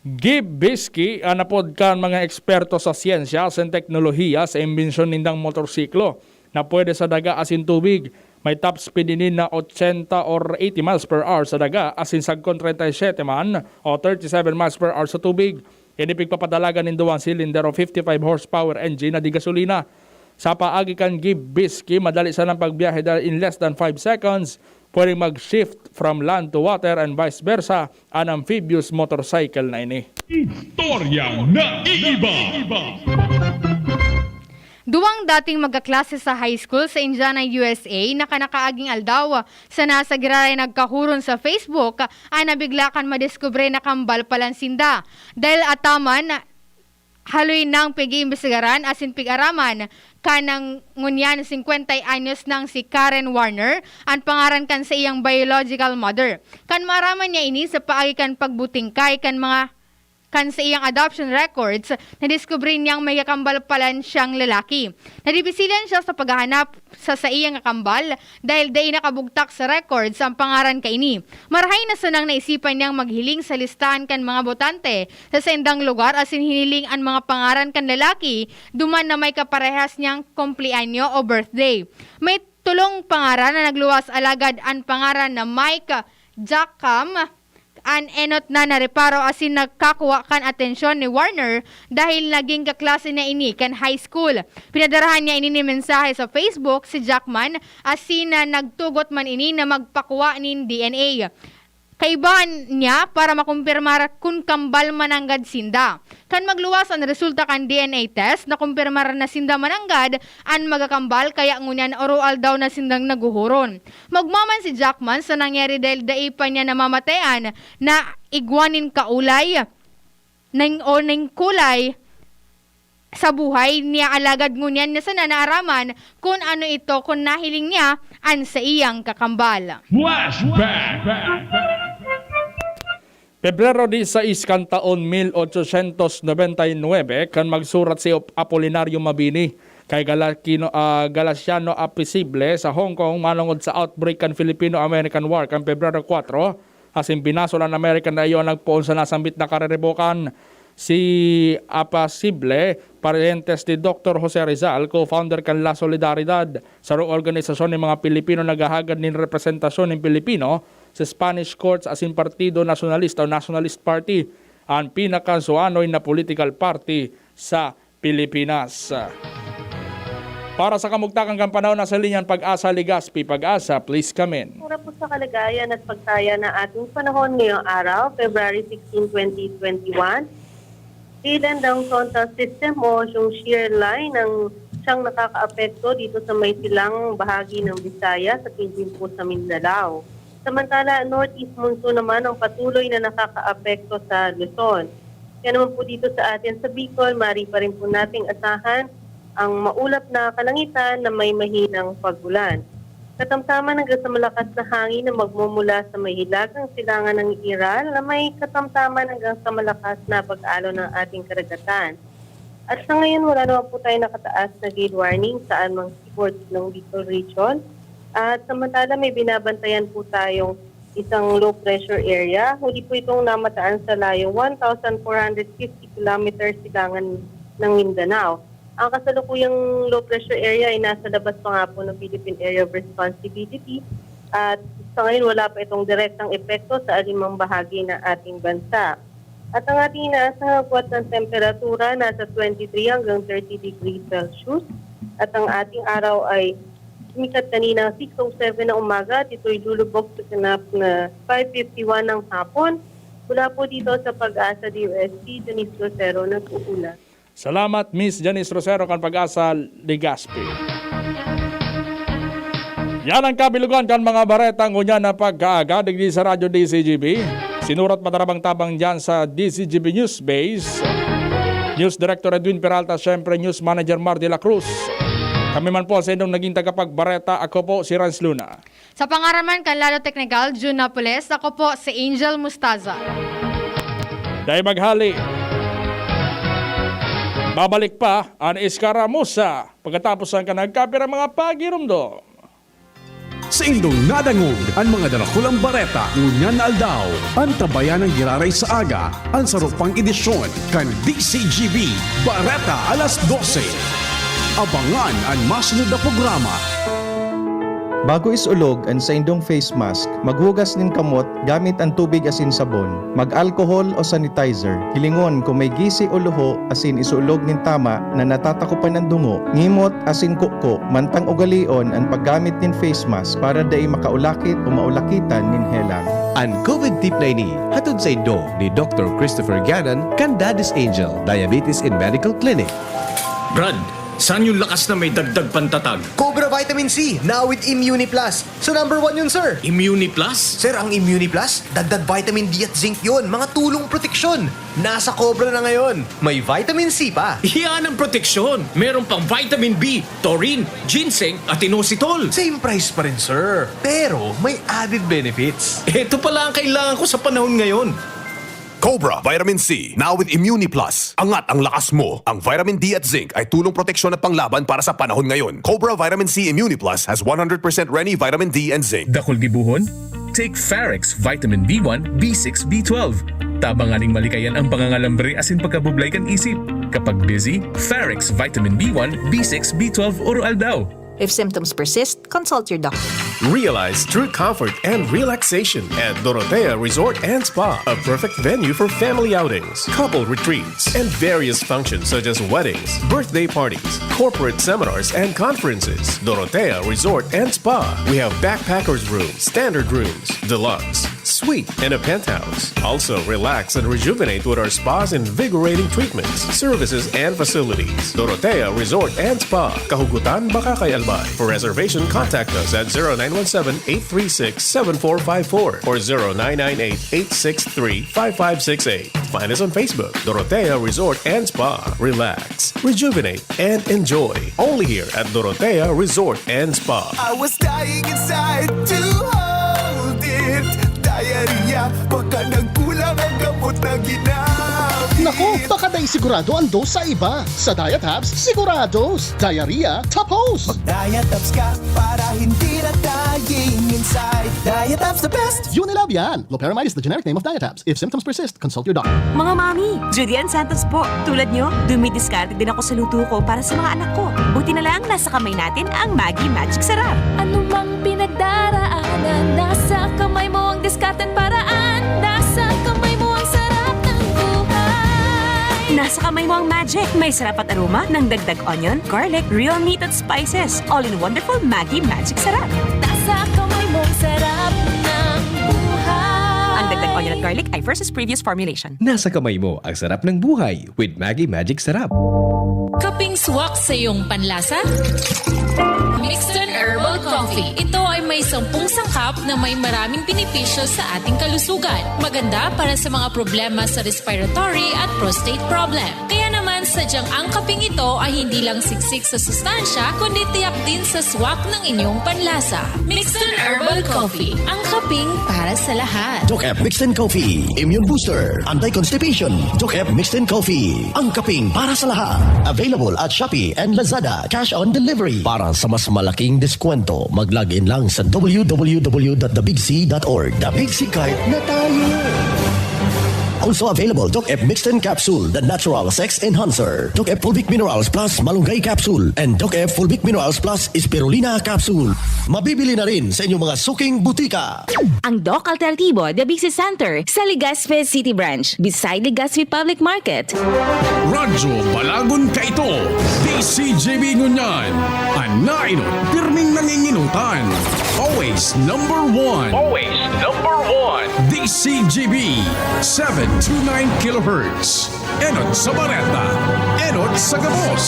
Gib Bisky an apod kan mga eksperto sa siyensya asin teknolohiya sa imbensyon nindang motorsiklo na pwede sa daga asin tubig. May top speed ini na ochenta or eighty miles per hour sa daga asin sagkon treinta y siete man o thirty-seven miles per hour sa tubig. Ini pigpapadalagan nin duwang cylinder o fifty-five horsepower engine na di gasolina. Sa paagi kan Gib Bisky, madali sanang pagbiyahe dahil in less than five seconds, pwedeng mag-shift from land to water and vice versa an amphibious motorcycle na ini. Istoryang naiiba. Duwang dating magkaklase sa high school sa Indiana, U S A, na kanakaaging aldaw, sana sa giraray nagkahuron sa Facebook, an nabigla kan madiskubre na kambal palan sinda. Dahil ataman, haloy nang pig-iimbestigaran asin pig-araman kan ngunyan singkwenta anyos nang si Karen Warner, an pangaran kan saiyang biological mother. Kan maaraman niya ini sa paagi kan pagbutingkay kan mga kan saiyang adoption records, nadiskubre niyang may kakambal palan siyang lalaki. Nadibisilan siya sa paghahanap sa saiyang kakambal dahil dai nakabugtak sa records ang pangaran kaini. Marahay na sanang naisipan niyang maghiling sa listahan kan mga botante sa saindang lugar asin hiniling an mga pangaran kan lalaki duman na may kaparehas niyang kumpleanyo o birthday. May tolong pangaran na nagluwas, alagad an pangaran na Mike Jackam an enot na nareparo asin nagkakuha kan atensyon ni Warner dahil naging kaklase niya ini kan high school. Pinadarahan niya ini nin mensahe sa Facebook si Jackman asin na nagtugot man ini na magpakuha nin D N A. Kaiba niya para makumpirmar kun kambal mananggad sinda. Kan magluwas an resulta kan D N A test, nakumpirmar na sinda mananggad an magakambal, kaya ngunyan aroaldaw na sindang naghuhuron. Maogma man si Jackman sa nangyari dahil dai pa niya namamatean na igwa nin kaulay, ning, o ning kulay sa buhay niya, alagad ngunyan niya sana naaraman kun ano ito kun nahiling niya an saiyang kakambal. Flashback! Pebrero disais kan taon mil ochocientos nobenta y nuebe, kan magsurat si Op-, Apolinario Mabini kay Galakino-, ah, Galasiano Apisible sa Hong Kong manongod sa outbreak kan Filipino-American War kan Pebrero kuwatro, asin binasol an Amerika na iyo nagpoon sa nasambit na kariribokan. Si Apisible, paryentes ni Doktor Jose Rizal, co-founder kan La Solidaridad, sarong organisasyon nin mga Pilipino naghahagad nin representasyon nin Pilipino sa Spanish courts asin Partido Nacionalista o Nationalist Party, an pinakasuanoy na political party sa Pilipinas. Para sa kamugtakan kan panahon, nasa linya an Pag-asa Legazpi. Pag-asa, please come in. Para po sa kalagayan at pagtaya na ating panahon ngayong araw, February sixteen, twenty twenty-one, Field and Down Frontal System o yung shear line ang siyang nakakaapekto dito sa may silang bahagi ng Visayas at hindi po sa Mindanao. Samantala, northeast monsoon naman ang patuloy na nakakaapekto sa Luzon. Kaya naman po dito sa atin sa Bicol, maaari pa rin po nating asahan ang maulap na kalangitan na may mahinang pag-ulan. Katamtaman hanggang sa malakas na hangin na magmumula sa may hilagang silangan ng Iral na may katamtaman hanggang sa malakas na pag-alo ng ating karagatan. At sa ngayon, wala naman po tayong nakataas na gale warning sa anumang seaboard ng Bicol Region. At samantala, may binabantayan po tayong isang low pressure area. Huli po itong namataan sa layong one thousand four hundred fifty kilometers silangan ng Mindanao. Ang kasalukuyang low pressure area ay nasa labas pa nga po ng Philippine Area of Responsibility at sa ngayon wala pa itong direktang epekto sa alimang bahagi ng ating bansa. At ang ating inaasahang agwat ng temperatura nasa twenty-three hanggang thirty degrees Celsius. At ang ating araw ay sumikat kanina six oh seven ng umaga at ito'y lulubog sa ganap na five fifty-one ng hapon. Mula po dito sa Pag-asa D O S T, Denise Rosero nag-uulat. Salamat, Miss Janice Rosero, kan Pag-asa Legazpi. Yan ang kabilugan kan mga bareta ngunyan na pagkaaga digdi sa Radyo D C G B. Sinurat matarabang tabang dyan sa D C G B News Base. News Director Edwin Peralta, syempre News Manager Mar de la Cruz. Kami man po sa inyong naging tagapagbareta, ako po si Rans Luna. Sa pangaraman kan Lado Teknikal, Jun Napoles, ako po si Angel Mustaza. Dai maghali. Babalik pa an Iskaramusa pagkatapos ang kanagkapira mga pagirumdom. Sa indong nadangog an mga darakulang bareta ngunyan na aldaw, antabayan ang giraray sa aga, an saro pang edisyon kan D C G B Bareta alas dose. Abangan an masunod na programa. Bago isulog an saindong face mask, maghugas nin kamot gamit an tubig asin sabon. Mag-alcohol o sanitizer. Hilingon kung may gisi o luho asin isulog nin tama na natatakopan an dungo, ngimot asin kuko, mantang ugalion an paggamit nin face mask para dai makaulakit o maulakitan nin helang. An COVID tip na ini, hatod saindo ni Doktor Christopher Ganan kan Daddy's Angel Diabetes and Medical Clinic. Brad, saan yung lakas na may dagdag pantatag? Cobra Vitamin C, now with Immuni Plus. So number one yun, sir. Immuni Plus? Sir, ang Immuni Plus, dagdag vitamin D at zinc yun, mga tulong proteksyon. Nasa Cobra na ngayon. May vitamin C pa. Yan ang proteksyon. Meron pang vitamin B, taurine, ginseng, at inositol. Same price pa rin, sir. Pero may added benefits. Ito pala ang kailangan ko sa panahon ngayon. Cobra Vitamin C, now with Immuni Plus. Angat ang lakas mo. Ang vitamin D at zinc ay tulong proteksyon at panglaban para sa panahon ngayon. Cobra Vitamin C Immuni Plus has one hundred percent Reni vitamin D and zinc. Dakul gibohon? Take Farex Vitamin B one, B six, B twelve. Tabang nganing malikayan ang pangangalambre asin pagkabublay kan isip. Kapag busy, Farex Vitamin B one, B six, B twelve, oro aldaw. If symptoms persist, consult your doctor. Realize true comfort and relaxation at Dorotea Resort and Spa, a perfect venue for family outings, couple retreats, and various functions such as weddings, birthday parties, corporate seminars, and conferences. Dorotea Resort and Spa. We have backpackers room, standard rooms, deluxe, suite, and a penthouse. Also, relax and rejuvenate with our spa's invigorating treatments, services, and facilities. Dorotea Resort and Spa, Kahugutan, Bacacay, Albay. For reservation, contact us at zero nine one seven, eight three six, seven four five four or zero nine nine eight, eight six three, five five six eight. Find us on Facebook, Dorotea Resort and Spa. Relax, rejuvenate, and enjoy. Only here at Dorotea Resort and Spa. I was dying inside to hold it. Diarrhea, baka nagkulang ang gamot na ginamit. Naku, baka dai sigurado ang dose sa iba. Sa Diet Hubs, sigurados. Diarrhea, tapos. Mag-diet abs ka para hindi na dying inside. Diet abs the best. Unilab yan. Loperamide is the generic name of Diet Abs. If symptoms persist, consult your doctor. Mga mami, Judy Ann Santos po. Tulad nyo, dumidiskarte din ako sa luto ko para sa mga anak ko. Buti na lang, nasa kamay natin ang Maggi Magic Sarap. Ano mang pinagdaraanan, nasa kamay mo ang diskarte't paraan. Nasa kamay mo ang sarap ng buhay. Nasa kamay mo ang magic. May sarap at aroma ng dagdag onion, garlic, real meat at spices. All in wonderful Maggi Magic Sarap. Nasa kamay mo ang sarap ng buhay. Ang dagdag onion at garlic ay versus previous formulation. Nasa kamay mo ang sarap ng buhay with Maggi Magic Sarap. Kaping swak sa iyong panlasa? Mixton Herbal Coffee. Ito ay may sampung sangkap na may maraming benepisyo sa ating kalusugan. Maganda para sa mga problema sa respiratory at prostate problem. Kaya naman, sadyang ang kaping ito ay hindi lang siksik sa sustansya, kundi tiyak din sa swak ng inyong panlasa. Mixton Herbal Coffee, ang kaping para sa lahat. Doc F Mixton Coffee, immune booster, anti-constipation. Doc F Mixton Coffee, ang kaping para sa lahat. Available at Shopee and Lazada, cash on delivery. Para sa mas malaking diskwento, mag-log in lang sa w w w dot the big c dot org. The Big C Card na tayo! Also available, Doc F Mixton Capsule, the natural sex enhancer. Doc F Fulvic Minerals Plus Malunggay Capsule, and Doc F Fulvic Minerals Plus Spirulina Capsule. Mabibili na rin sa inyong mga suking butika. Ang Doc Alternatibo, The Big C Center, sa Legazpi City Branch, beside Legazpi Public Market. Radyo Balagon kaito, D C G B ngunyan. An nainot, pirming nanginginutan. Always number one. Always number one. D C G B, seven two nine kilohertz. Enot sa bareta, enot sa gabos.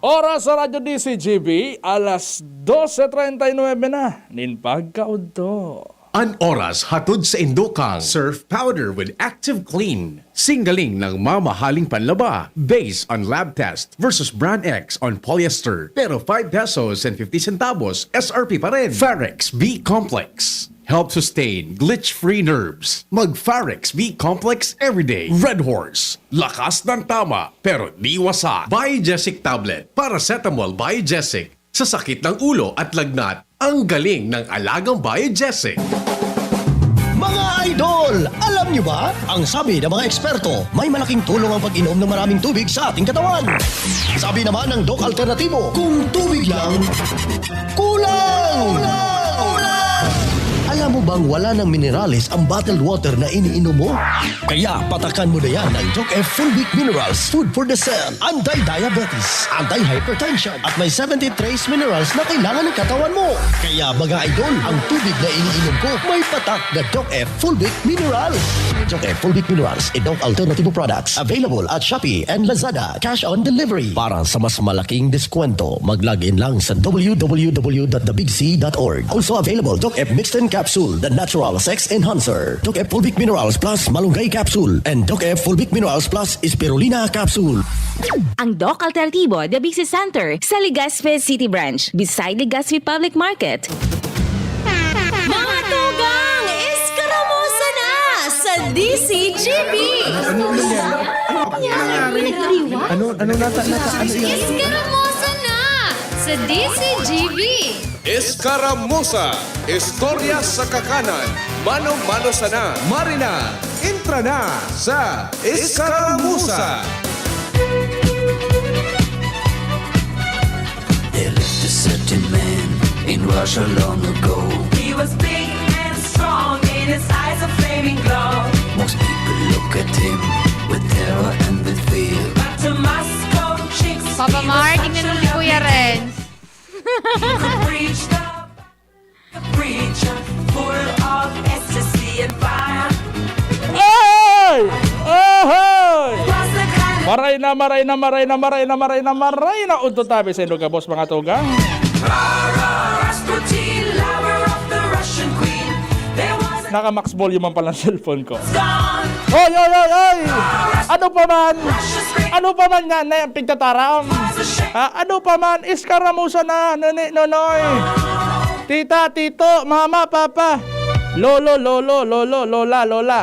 Oras sa Radyo D C G B, alas dose treinta y nuebe na nin pagkaudto. An oras hatod saindo kan Surf Powder with Active Clean. Singgaling ng mamahaling panlaba, based on lab test, versus Brand X on polyester, pero five pesos and fifty centavos S R P pa rin. Farex B Complex. Help sustain glitch-free nerves. Mag Farex B Complex everyday. Red Horse. Lakas ng tama, pero di wasa. Biogesic Tablet. Paracetamol Biogesic. Sa sakit ng ulo at lagnat, ang galing ng alagang Biogesic. Mga idol, alam nyo ba? Ang sabi ng mga eksperto, may malaking tulong ang pag-inom ng maraming tubig sa ating katawan. Sabi naman ng Doc Alternatibo, kung tubig lang, kulang! Kulang! Alam mo bang wala ng minerales ang bottled water na iniinom mo? Kaya patakan mo na yan ng Doc F Fulvic Minerals Food for the Cell. Anti-diabetes, anti-hypertension, at may seventy trace minerals na kailangan ng katawan mo. Kaya, mga idol, ang tubig na iniinom ko may patak na Doc F Fulvic Minerals. Doc F Fulvic Minerals, a Doc Alternativo products. Available at Shopee and Lazada. Cash on delivery. Para sa mas malaking diskwento, mag-log in lang sa w w w dot the big c dot org. Also available, Doc F Mixten Capsule, the natural sex enhancer. Doc F Fulvic Minerals Plus Malunggay Capsule, and Doc F Fulvic Minerals Plus Spirulina Capsule. Ang Doc Alternativo, The Big C Center, sa Legazpi City Branch, beside Legazpi Public Market. Mga tugang, eskaramusa na sa D C G B! Ano, ano nangyari? Ano, ano nata-, nata-, ano yun? Eskaramusa na sa D C G B! Eskaramusa, istorya sa kakanan, mano-mano sana. Marina, entra na sa Eskaramusa! There lived a certain man in Russia long ago. He was big and strong, in his eyes a flaming glow. Most people look at him with terror and with fear. But to Moscow chicks, Papa he was Mar, such tingnan a mo si Kuya lovely Renz. He could preach the preacher, full of ecstasy and fire. Ay! Ahoy! Maray na, maray na, maray na, maray na, maray na. Udto tabi sa indo gabos, mga tugang. Rasputin, lover of the Russian queen. There was Naka-max volume man pala ang cellphone ko. Oy, oy, oy, oy! Ano pa man? Ano pa man nga na yung pigtataram? Ha? Ano pa man? Iskaramusa na, noni, nonoy. Tita, tito, mama, papa. Lolo, lolo, lolo, lola, lola.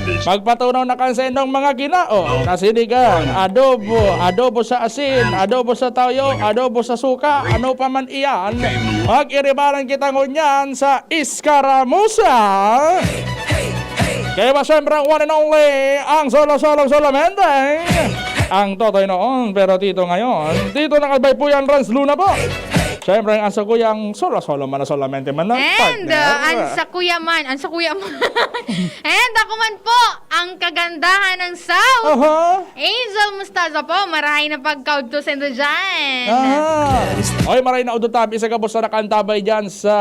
Magpatunaw na kan sa inyong mga ginao na sinigang, adobo, adobo sa asin, adobo sa toyo, adobo sa suka, ano pa man iyan. Mag-iribaran kita ngunyan sa Iskaramusa. Kaya ba, syempre, ang one and only, ang solo-solo solamente, ang Totoy noon, pero Tito ngayon. Tito ng Albay po yan, Rans Luna po. Syempre, ang sa kuyang solo-solo man na solamente man na And, partner. uh, ang sa kuya man, ang sa kuya man. And ako man po, ang kagandahan ng South. Aha. Angel Mostaza po, marahay na pagkaudto sa indo dyan. Aha. Oy, maray na udto tabi sa gabos na nakantabay dyan sa,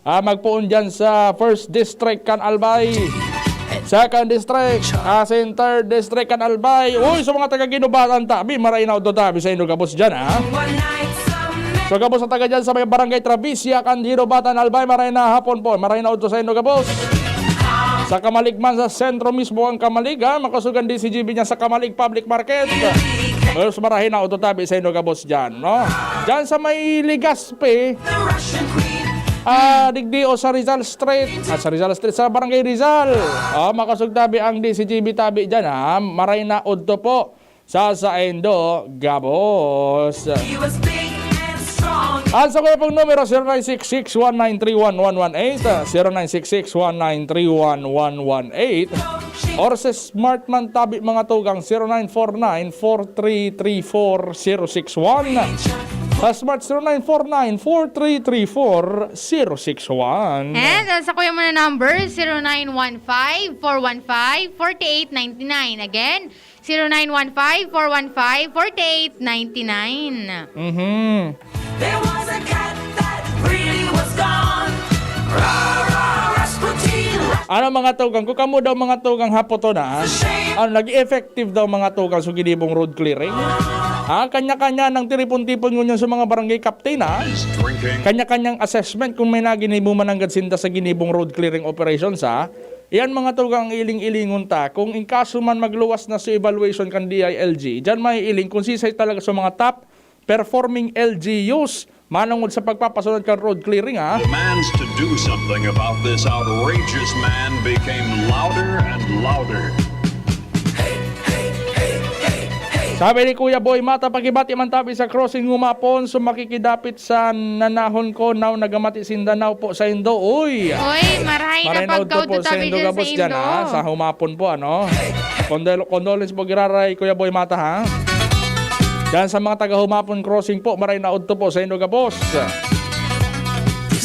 ah, magpoon dyan sa First District kan Albay. Second District, asin Third District kan Albay. Uy, sa mga taga Guinobatan tabi, maray na udto tabi sa indo gabos dyan, ha? So, gabos na taga dyan sa may Barangay Travisia, Candido, Batan, Albay, maray na hapon po, maray na udto sa indo gabos. Sa Kamalig man, sa sentro mismo ang Kamalig, ha? Makasugan D C G B niya sa Kamalig Public Market. Mas marahay na udto tabi sa indo gabos dyan, no? Dyan sa may Legazpi, ah, digdi o sa Rizal Street, at sa Rizal Street, sa Barangay Rizal. Ah, makasugtabi ang D C G B tabi dyan, ha? Maray na udto po sa saindo gabos. He was big and strong. Ang sa kuya pong numero, zero nine six six one nine three one one one eight, zero nine six six one nine three one one one eight, or sa Smart man tabi, mga tugang, zero nine four nine four three three four zero six one. Sa Smart, zero nine four nine four three three four zero six one. And, uh, sa kuya mo na number, zero nine one five four one five forty eight ninety nine. Again, zero nine one five four one five forty eight ninety nine. Mhm. There was a cat that really was gone. Ra, ra, Rasputin, ra- Ano, mga tugang? Kung kamo daw, mga tugang, hapoton na, ano, nag-effective daw, mga tugang, sa ginibong road clearing? Ha? Kanya-kanya ng tiripon-tipon ngunyan sa mga barangay captain, ha? Kanya-kanyang assessment kung may naginibo man nanggad sinda sa ginibong road clearing operations, ha? Iyan, mga tugang, ang iling-ilingon ta. Kung in kaso man magluwas na sa evaluation kan D I L G, diyan maiiling kung sisay talaga sa mga top performing L G Us manungod sa pagpapasunod kan road clearing, ha? Demands to do something about this outrageous man became louder and louder. Sabi ni Kuya Boy Mata, pakibati man tabi sa crossing humapon, so makikidapit sa nanahon ko, now nagamati sinda, now po sa indo. Uy! Uy, marahay na Maray na udto pagkaudto po sa tabi indo dyan sa gabos dyan, indo. Ha? Sa humapon po, ano? Condol-, condolence po, giraray, Kuya Boy Mata, ha? Dyan sa mga taga Humapon Crossing po, maray na udto po sa indo gabos.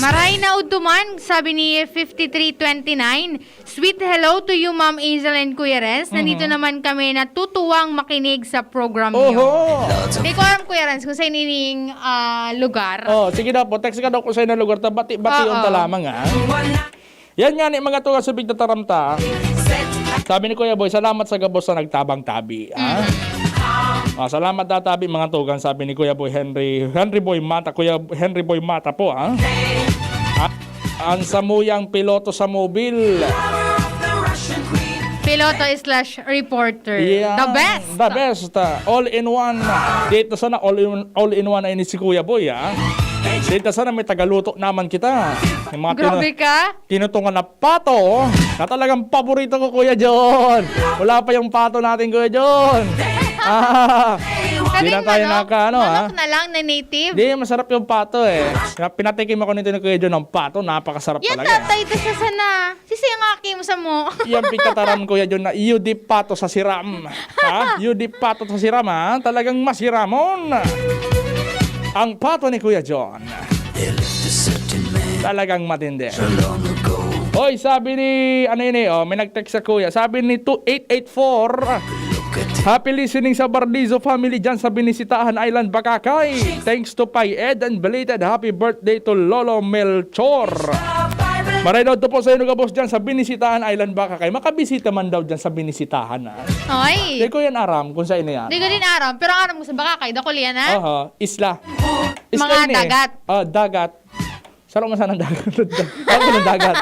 Maray na udto man, sabi ni fifty-three twenty-nine, "Sweet hello to you, Ma'am Angel and Kuya Renz. Nandito Mhm. naman kami, natutuwang makinig sa program niyo." Oho! Di ko alam, Kuya Renz, kung saan ining, ah, lugar. Oh, sige daw po, text ka daw kung saan na lugar, ta bati-bation Oo. ta lamang, ah. Yan nga ni mga tugang sa pigtataram ta. Sabi ni Kuya Boy, "Salamat sa gabos na nagtabang tabi." Ah? Mhm. Ah, salamat na tabi, mga tugang, sabi ni Kuya Boy Henry, Henry Boy Mata, Kuya Henry Boy Mata po, ah. Ah, ang samuyang piloto sa mobil. Piloto slash reporter. Yeah. The best. The best, ah, all in one. Dito sana all in, all in one ay ni si Kuya Boy, ah. Dito sana may tagaluto naman kita. Yung mga Grabe pinu-, ka. Tinutungan na pato, na talagang paborito ko, Kuya John. Wala pa yung pato natin, Kuya John. Ah, Sabi di na tayo manok, naka, ano, manok ha? Na lang na native. Di, masarap yung pato eh. Kaya pinatikim ako nito ni Kuya John ng pato, napakasarap Yan talaga. Tatay, ito sa sana. Sisi ang aki mo sa mo. Yan, pikataram, Kuya John, na iyo di pato sa siram. Ha? Iyo di pato sa siram, ha? Talagang masiramon. Ang pato ni Kuya John. Talagang matindi. Hoy, sabi ni, ano yun eh, oh, may nag-text sa kuya. Sabi ni two eight eight four, "Happy listening sa Bardizo family dyan sa Binisitahan Island, Bakakay. Thanks to Pay Ed and belated happy birthday to Lolo Melchor." Maray daw to po sa inyo, gabos dyan sa Binisitahan Island, Bakakay. Makabisita man daw dyan sa Binisitahan, ah. Oy. Di ko yan aram kung saan yan. Di ko din aram, pero ang aram ko sa Bakakay, dakul yan, ha? Oho, isla. Isla Mga yun eh. Dagat. Oh, dagat. Sarong nga sana ang dagat. Sarong nga ang dagat.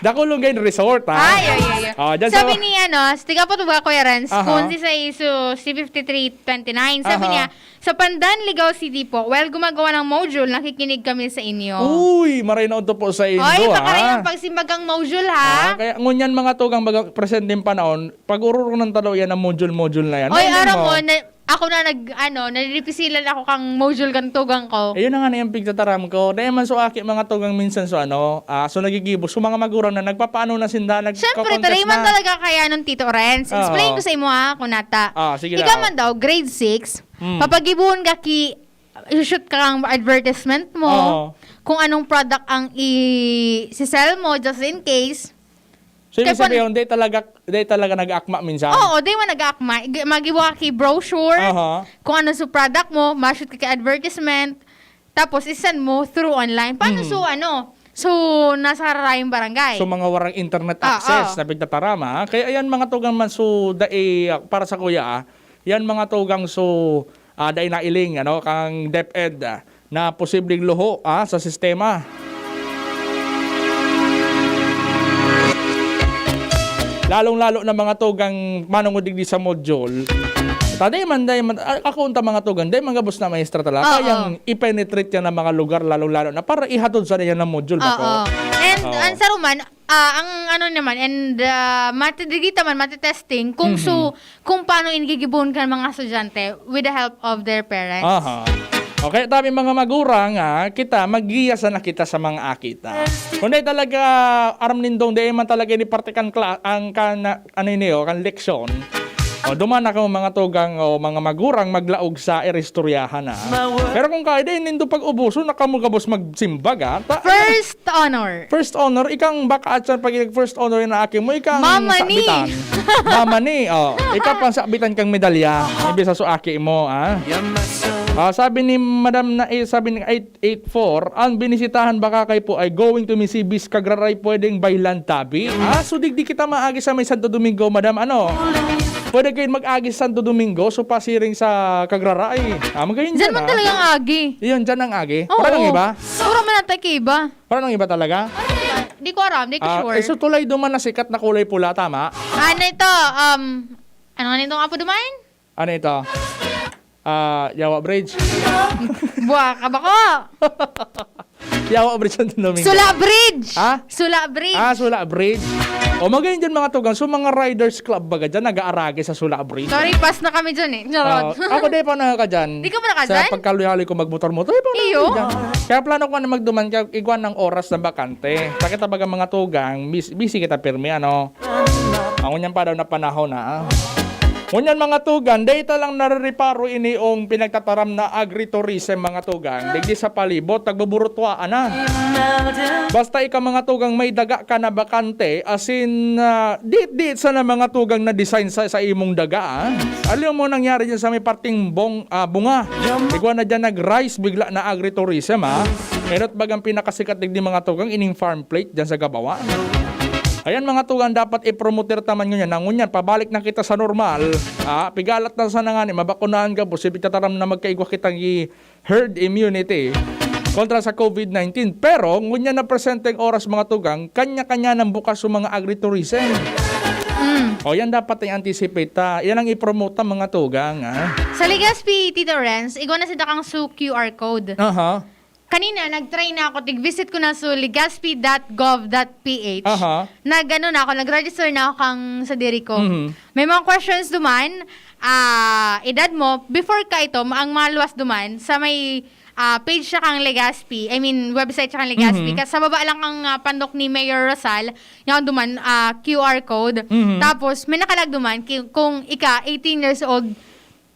Dakulungan Resort, ha? Ay, ay, ay, ay. Oh, dyan Sabi sa ni, ano, tiga po to ba, Kuya Renz? Aha. Kung si sa iso, si fifty-three twenty-nine. Sabi Aha. niya, sa Pandan, Ligao City po, well, gumagawa ng module, nakikinig kami sa inyo. Uy, maray na ito po sa inyo, Oy, ha? Pakarayan, pagsimbag kang module, ha? Ah, kaya ngunyan mga tugang baga presenteng panahon, pag-ururunan talo yan ng module-module na yan. Oy, Ano aram mo? mo, na, ako na nag, ano, nalilipisilan ako kang module kang tugang ko. Ayun na nga na yung pigtataram ko. Dahil man so aki mga tugang minsan so ano, ah, so nagigibo. So mga magurang na nagpapaano na sinda, Siyempre, nagko-contest taray man na. talaga kaya nung Tito Renz. Explain Oo. ko sa imo ha, kung nata. Ah, sige Ikaw daw. man daw, grade six, Hmm. papagibuhon ka ki, shoot ka ang advertisement mo, Oo. kung anong product ang i-sell mo, just in case. So, ibig Kaya pon- sabihin, di talaga, di talaga nag-aakma minsan? Oo, di man nag-aakma. Ig- Mag-iwa ka ki brochure, Aha. kung ano sa product mo, ma-shoot ka ki advertisement, tapos isan mo through online. Paano Mm. so ano? So, nasa kararayong barangay? So, mga warang internet Ah, access ah. na pigtatarama. Kaya yan, mga tugang man, so, dai, ah, para sa kuya, ah, yan, mga tugang, so, ah, dai nailing, ano, kang DepEd, ah, na posibleng luho, ah, sa sistema. Lalong-lalo na mga tugang manungo digdi sa module. Ta, di man, di man, a-, ako unta mga tugang, di man gabos na maestra talaga. Oo. Kayang i-penetrate yan ang mga lugar, lalong-lalo na para ihatod sa niya ng module, bako. Oo. And Oo. ang saruman, ah, ang ano naman, and ah, matidigita man, matitesting kung Mhm. su, kung paano inigigibohon kan mga estudyante with the help of their parents. Aha. Okay, tabi mga magurang, ah, kita, maggiya sana kita sa mga akita. Kung di talaga, aram nindong, di man talaga ni praktikan kla-, ang kan, ano ini, oh, kan leksyon. O, duman ako mga tugang o mga magurang maglaog sa iristoryahan, ah. Pero kung kaya, di nindo pag-ubuson, nakamugabos magsimbag, ah. Ta- First honor. First honor, ikang baka at siya pag first honor na aki mo, ikang Mama ni. sabitan. Mama ni, oh. Ikaw pang sabitan kang medalya. Ibig sa suaki mo, ah. Ah, sabi ni Madam na, eh, sabi ni eight eight four, ang binisitahan baka kay po ay going to Misibis, Kagraray, pwedeng by land tabi. Ah, so digdi kita maagi sa may Santo Domingo, Madam, ano? Pwede kayo mag-agi sa Santo Domingo, so pasiring sa Kagraray. Ah, magayon Diyan dyan, man ah. talagang agi. Iyon, dyan ang agi. Oo. Parang iba? Puro man natin kay iba. Parang iba talaga? Di ko alam, di ko Ah, sure. eh, so tulay duman na sikat na kulay pula, tama? Ano ito? Um, ano nga nitong apo dumain? Ano ito? Ah, Yawa Bridge. Buwa ka ba ko? Yawa Bridge ang tinuming. Sula Bridge! Ha? Sula Bridge! Ah, Sula Bridge. O, magayon dyan mga tugang. So, mga Riders Club baga dyan, nag-aarage sa Sula Bridge. Sorry, pass na kami dyan eh. Charot. Ah, ako, di pa na ka dyan. Di ka pa na ka Sa dyan? pagkaloy-haloy ko magmotor-motor, di pa na Iyo. ka dyan. Kaya plano ko na magduman, kaya igwan ng oras na bakante. Pakita baga mga tugang, bis-, busy kita pirmi, ano? Ang unyan pa daw na panahon na, ah. Ngunyan, mga tugang, dai ta lang narereparo ini ong pinagtataram na agritourism, mga tugang. Digdi sa palibot, nagbuburutwaan na. Basta ika, mga tugang, may daga ka na bakante, asin, ah, dit-dit sana, mga tugang, na design sa, sa imong daga, ah. Alam mo nangyari dyan sa may parting bong-, ah, bunga? Igwa na dyan nag-rise, bigla na agritourism, ah. Enot bagang pinakasikat digdi, mga tugang, ining farm plate dyan sa Gabawa. Ayan, mga tugang, dapat i-promote ta man ngunyan. Na ngunyan, pabalik na kita sa normal. Ah, pigalat na sana ngani, mabakunahan ka, posible tataram na magkaigwa kitang i-, herd immunity kontra sa covid nineteen. Pero, ngunyan na presenteng oras, mga tugang, kanya-kanya nang bukas sa mga agritourism. Mm. O, yan dapat i-anticipate ta. Yan ang i-promote ta, mga tugang, ah. Sa Legazpi, Tito Renz, igwa na sinda kang su Q R code. Aha. Kanina, nag-try na ako. Tig-visit ko na sa legazpi dot gov dot P H. Aha. Nag-ano na ako, nag-register na ako kang sa diri ko. Mhm. May mga questions duman, ah, edad mo, before ka ito, ma-, ang mga luwas duman, sa may, ah, page siya kang Legazpi, I mean, website siya kang Legazpi. Mhm. Kas-, sa baba lang ang, ah, pandok ni Mayor Rosal, yung duman, ah, Q R code. Mhm. Tapos, may nakalag duman, ki-, kung ika, eighteen years old,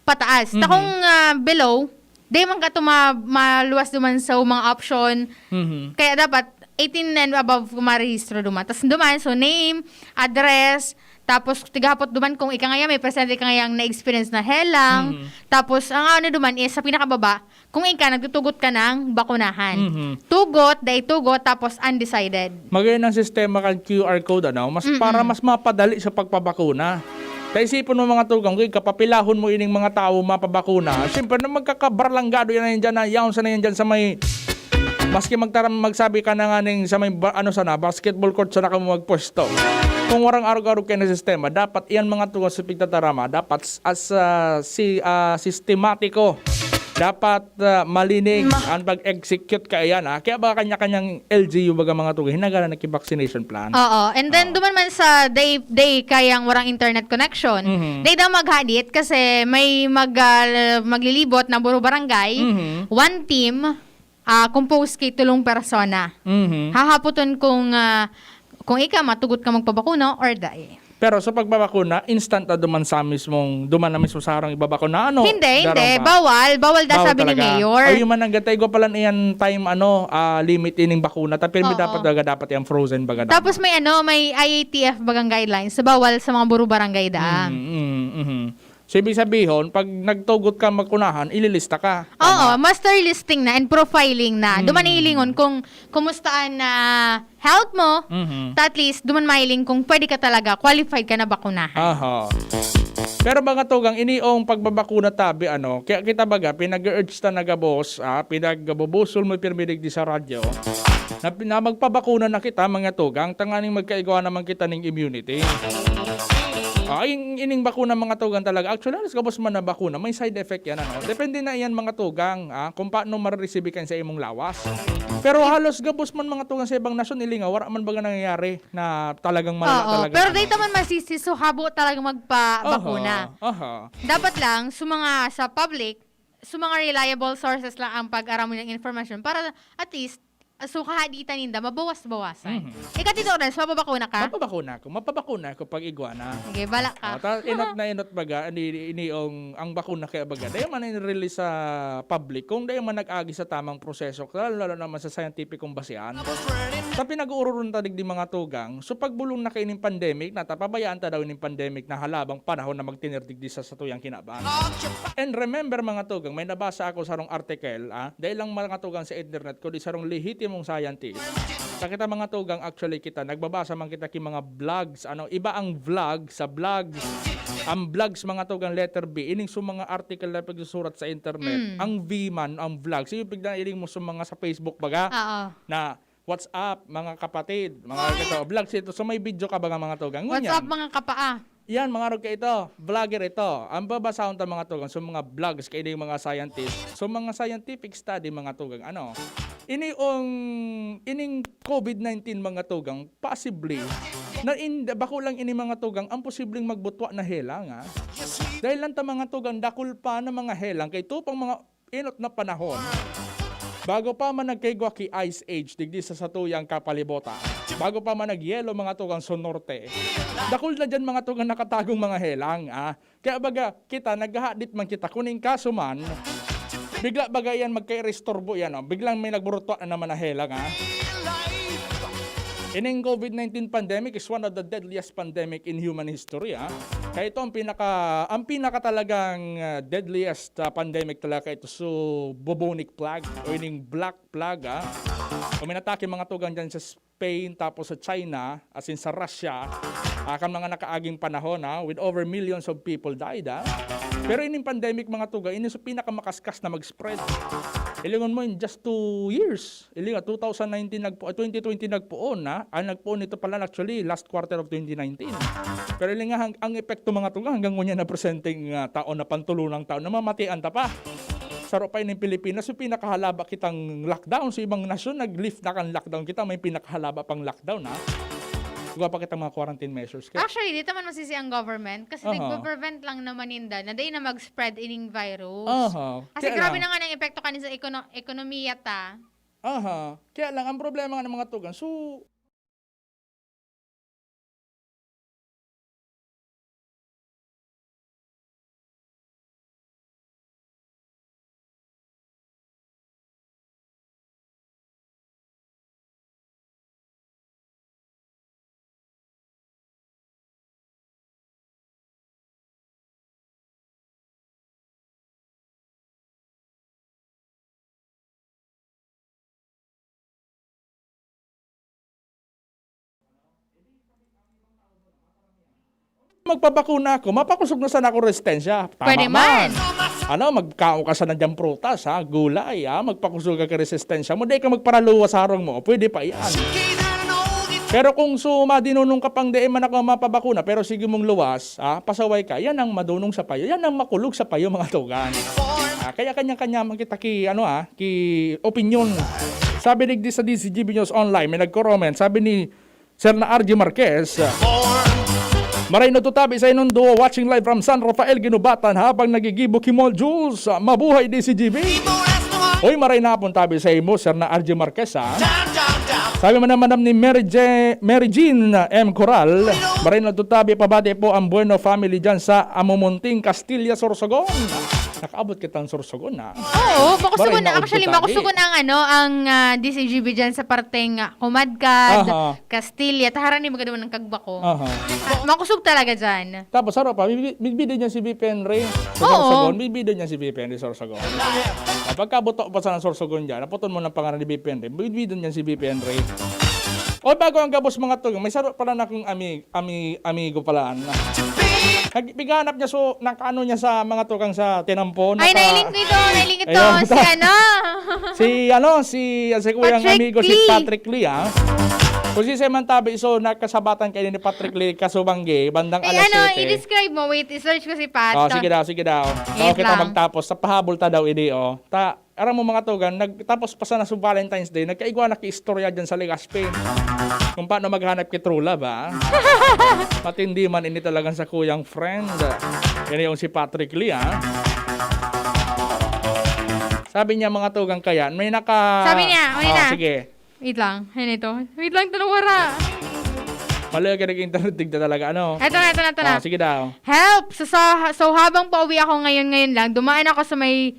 pataas. Mhm. Ta kung, ah, below, di man ka to ma-, maluwas duman sa mga option. Mhm. Kaya dapat eighteen and above kung marehistro duman. Tas duman, so name, address, tapos tigahapot duman kung ika ngaya may presente ka ngayang na-experience na helang. Mhm. Tapos ang ano duman is sa pinakababa, kung ika nagtutugot ka ng bakunahan. Mhm. Tugot, dai tugot, tapos undecided. Magayon ang sistema kan Q R code, ano? Mas, Mm-mm. para mas mapadali sa pagpabakuna. Ta isipon mo, mga tugang, kung kapapilahon mo ining mga tawo mapabakuna, siyempre na magkakabarlanggado yan, yan dyan, na yaon sana yan dyan sa may Maski magtaram, magsabi ka na nga ning sa may ba-, ano sana, basketball court sana kamo magpwesto. Kung warang arog-arog kayo na sistema, dapat iyan mga tugas sa pigtatarama, dapat s-, as, ah, si, ah, sistematiko. Dapat, ah, malinig Ma- ang pag-execute ka iyan, ah. Kaya ba kanya-kanyang L G U baga mga tugas, hinagalan na ki-vaccination plan? Oo. And then, Ah. duman man sa day, day kayang warang internet connection, Mhm. day daw maghadit kasi may mag-, ah, maglilibot na buro barangay, Mhm. one team, ah, composed ki tulong persona. Mhm. Hahapoton kung, ah, kung ika matugot ka magpabakuna or dai. Pero sa pagbabakuna, instant na duman sa mismong, duman na mismo sa harong ibabakuna, ano? Hindi, Darong hindi. pa. Bawal, bawal da Bawal sabi ni talaga. Mayor. Ay, yung mananggad, tayo pala na yan time, ano, ah, limit ining bakuna. Ta-, pero may Oo. dapat talaga, dapat yung frozen baga dapat. Tapos may ano, may I A T F bagang guidelines. Bawal sa mga buro barangay da. Mm, mm, mhm. So, ibig sabihin, pag nagtugot ka magkunahan, ililista ka. Oo, Tama. master listing na and profiling na. Duman Mm. ilingon kung kumusta an, ah, health mo, Mhm. ta at least, duman mailing kung pwede ka talaga, qualified ka na bakunahan. Aha. Pero mga tugang, ini ong pagbabakuna tabi, ano, kaya kita baga, pinag-urge ta na gabos, ah, pinagbubusol mo pirmi digdi sa radyo, na, na magpabakuna na kita, mga tugang, tanganing magkaigwa naman kita ning immunity. Ah, in-, ining bakuna, mga tugang, talaga. Actually, halos gabos man na bakuna, may side effect yan, ano. Depende na yan, mga tugang, ah, kung paano marereceive kan sa imong lawas. Pero halos gabos man, mga tugang, sa ibang nasyon, ilingaw, wala man baga nangyayari na talagang malala Oo, talaga, pero ano. Dito man masisi, so habo talagang magpabakuna. Aha, aha. Dapat lang, sa mga, sa public, sa mga reliable sources lang ang pag-aram ng information para at least, ah, so kahaditan ninda, mabawas-bawasan. Mhm. Ikaw, Tito Renz, mapabakuna ka? Mapabakuna ako, mapabakuna ako pag igwa na. Sige, bala ka. Ah, ta-, inot na inot baga, ini, ini ang, ang bakuna kaya baga. Dahil man in-release sa public, kung dahil man nag-agi sa tamang proseso, lalo, lalo naman sa scientific kong basehan. Sa pinag-uurunta digdi mga tugang, so pagbulong na kaining pandemic, natapabayaan ta daw ining pandemic na halabang panahon na magtinir digdi sa satuyang kinaban. And remember, mga tugang, may nabasa ako sa sarong article, ah, dahil lang mga tugang sa internet, kundi sarong lehitimong scientist. Sa kita mga tugang, actually kita, nagbabasa man kita ki mga vlogs, ano, iba ang vlog sa vlogs. Ang vlogs, mga tugang, letter V, ining sa mga article na pagsusurat sa internet. Mm. Ang V man, ang vlogs. Yung pigdailing mo sa mga sa Facebook, baga, Oo. na, "What's up, mga kapatid?" Mga Hi. Ito, vlogs ito. So, may video ka ba nga, mga tugang? What's Ngunyan. Up, mga kapaa? Yan, mga arog ka ito. Vlogger ito. Ang babasahon ta, mga tugang, so mga vlogs, kaya yung mga scientist. So, mga scientific study, mga tugang, ano? Ini ong, ining covid nineteen, mga tugang, possibly, na in, bako lang ini, mga tugang, ang posibleng magbutwa na helang, ha? Dahil lang ta, mga tugang, dakul pa na mga helang, kay tupang mga inot na panahon, bago pa man nagkaigwa ki Ice Age digdi sa satuyang kapalibotan, bago pa man nagyelo mga tugang sa norte, dakul na diyan mga tugang nakatagong mga helang, ah. Kaya baga, kita, naghahadit man kita, kuning kaso man, bigla baga yan magkairistorbo yan, oh. Biglang may nagburutwa na naman na helang, ah. Ining covid nineteen pandemic is one of the deadliest pandemic in human history, ah. Kaya ito ang pinaka, ang pinaka talagang, ah, deadliest, ah, pandemic talaga ito. So, bubonic plague o ining black plague, ah. Uminatake mga tugang dyan sa Spain, tapos sa China, as in sa Russia, ah, kan mga nakaaging panahon, ah, with over millions of people died, ah. Pero ining pandemic, mga tugang, ini sa pinakamakaskos na mag-spread. Ilingon mo, in just two years, ilinga, two thousand nineteen nagpo-, twenty twenty nagpoon, ha? Ah, nagpoon ito pala, actually, last quarter of twenty nineteen. Pero ilinga, hang-, ang epekto, mga tugang, hanggang ngunyan na presenteng, ah, taon na pantulunang taon, namamatian ta pa. Saro pa ining Pilipinas, yung pinakahalaba kitang lockdown. Sa ibang nasyon, nag-lift na kan lockdown. Kita, may pinakahalaba pang lockdown, ha? Gawa pa kitang mga quarantine measures. Kaya Actually, dito man masisi ang government kasi Aha. nagpo-prevent lang naman ninda na dahil na mag-spread ining virus. Aha. Kasi Kaya grabe lang. na nga ang epekto kanin sa ekono-, ekonomiya ta. Aha. Kaya lang, ang problema nga ng mga tugang, so, Magpabakuna ako, mapakusog na sana ako resistensya. Tama Pwede man. man. Ano, magkaon ka sana dyan prutas, ha? Gulay, ha? Magpakusog ka kay resistensya mo. Di ka magparaluwas sa harong mo. Pwede pa iyan. Pero kung suma, dinunong ka pang di man ako mapabakuna, pero sige mong luwas, ha? Pasaway ka. Yan ang madunong sa payo. Yan ang makulog sa payo, mga tugang. Ah, kaya kanya-kanya man kita ki, ano, ah, ki opinyon. Sabi digdi sa D Z G B News Online, may nagko-comment. Sabi ni Sir na R J Marquez, "Maray na tutabi sa inong duo, watching live from San Rafael, Guinobatan, habang nagigibo ki modules. Mabuhay, D Z G B." Hoy, maray na hapon tabi sa imo, Sir na R J Marquez, ha? Sabi man naman ni Mary, J, Mary Jean M. Coral, "Maray na tutabi, pabati po ang Bueno family dyan sa Amumunting, Castilla, Sorsogon." Nakaabot kitang Sorsogon, ha? Oo, makusugon Maray na. na Actually, udto tabi. makusugon ang, ano, ang, ah, D Z G B dyan sa parteng, ah, Kumadkad, Aha. Castilla. Taharan ni maganda ng kagbako. Aha. Ah, makusog talaga dyan. Tapos, saro pa, bibi-, bibida niya si V P Henry. Sa Oo. Sorsogon, bibida niya si V P Henry Sorsogon. Ah, pagkabuto pa sa Sorsogon dyan, naputon mo ng pangalan ni V P Henry, bibida niya si V P Henry. O, bago ang gabos, mga tugang, may saro pala na akong ami-, ami-, amigo pala. Nag-, pighanap niya, so, nakaano niya sa mga tugang sa Tinampo, Ay, naka- nailing ko ito, nailing ito. Ayun. Si ano? Si, ano, si, si Kuyang Patrick amigo, si Lee. Patrick Lee, ah. Kung si Seman Tabi, so, nakasabatan kayo ni Patrick Lee, Kasubangge, bandang Ay, alas ano, siyete. i-describe mo. Wait, i-search ko si Pat. Oh, sige daw, sige daw. Wait Bago kita lang. magtapos, sa pahabol ta daw, ini, oh. Ta, aram mo, mga tugang, nag-, tapos pa sana sa Valentine's Day, nagkaigwa na ki istorya dyan sa Legazpi. Kung paano maghanap ki true love, ah. Matindi man ini talagang sa kuyang friend. Yan yung si Patrick Lee, ah. Sabi niya, mga tugang, kaya, may naka- Sabi niya, ano Oh, na? sige. Wait lang. Ano ito? Wait lang, tanong wara. Mali ka nag-internet, tigda talaga, ano? Eto na, eto na, eto na. Ah, sige daw. Help! So, sa, so habang pauwi ako ngayon-ngayon lang, dumaan ako sa may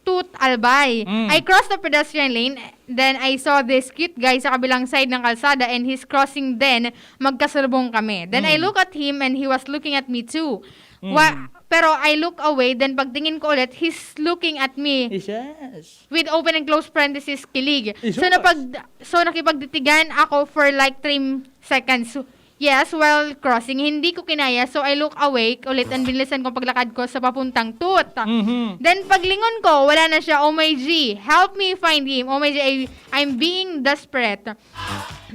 Tut Albay. Mm. I crossed the pedestrian lane, then I saw this cute guy sa kabilang side ng kalsada and he's crossing then, magkasalubong kami. Then I Mm. look at him and he was looking at me too. Mm. Wa-, pero I look away, then pagtingin ko ulit, he's looking at me Yes. with open and close parenthesis, kilig. Yes. So, napag-, so, nakipagtitigan ako for like three seconds. Yes, while crossing, hindi ko kinaya. So, I look away ulit and binilisan ko ang paglakad ko sa papuntang Tut. Mhm. Then, paglingon ko, wala na siya. Oh my G, help me find him. Oh my G, I, I'm being desperate.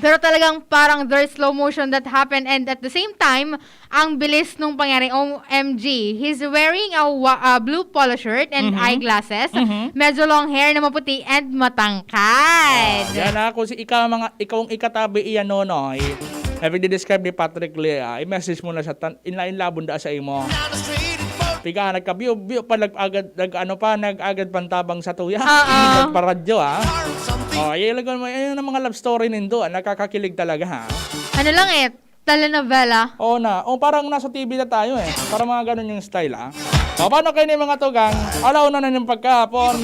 Pero talagang parang there's slow motion that happened and at the same time, ang bilis nung pangyari, O M G. He's wearing a wa-, a blue polo shirt and Mhm. eyeglasses. Mhm. Medyo long hair na maputi and matangkad. Oh, yan, ah. Kung si ika-, mga, ikaw ang ikatabi, iyan, Nonoy. Every describe ni Patrick Lee, ah. I-message mo na sa tan-, inlain labon da sa imo. Piga, nagkabiyo-biyo pa, nag-agad, nag-ano pa, nag-agad pantabang sa tuya. Oo. Nagparadyo, ah. Oh, ay, ilagay mo, ayun ang mga love story nindo, ah. Nakakakilig talaga, ha? Ano lang eh, telenovela. Oo na. O, parang nasa T V na tayo, eh. Parang mga ganun yung style, ah. O, paano kayo ni mga tugang? Alaw na na yung pagkahapon.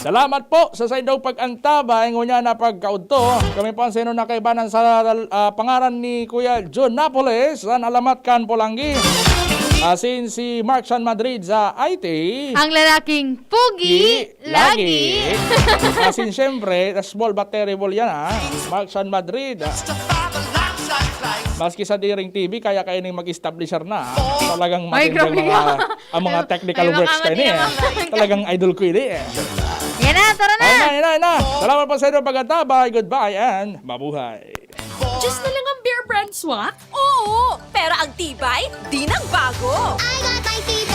Salamat po sa saindong pag-antabay. Ngunyan na pagkaudto. Kami po ang sino na kaibanan sa, ah, pangaran ni Kuya John Napoles, San Alamat kan Polanggi. Asin si Mark San Madrid sa I T. Ang lalaking pugi. Lagi. Lagi. As in, syempre, the small but terrible yan, ha? Mark San Madrid, ha? Maski sa Diring T V, kaya kayo nang mag-establisher na, ha? Talagang Ay, matindi ang grabe mga, nga. ang mga Ay, technical ay, works kayo makakamati niya, ang eh. mga Talagang idol ko yun, eh. Yan na, tara na. Ayun na, ayun na, ayun na. Salamat po sa inyo pag-antabay. Goodbye and mabuhay. Diyos na lang ang Bear Brand Swak? Oo, pero ang tibay, di nagbago. I got my feet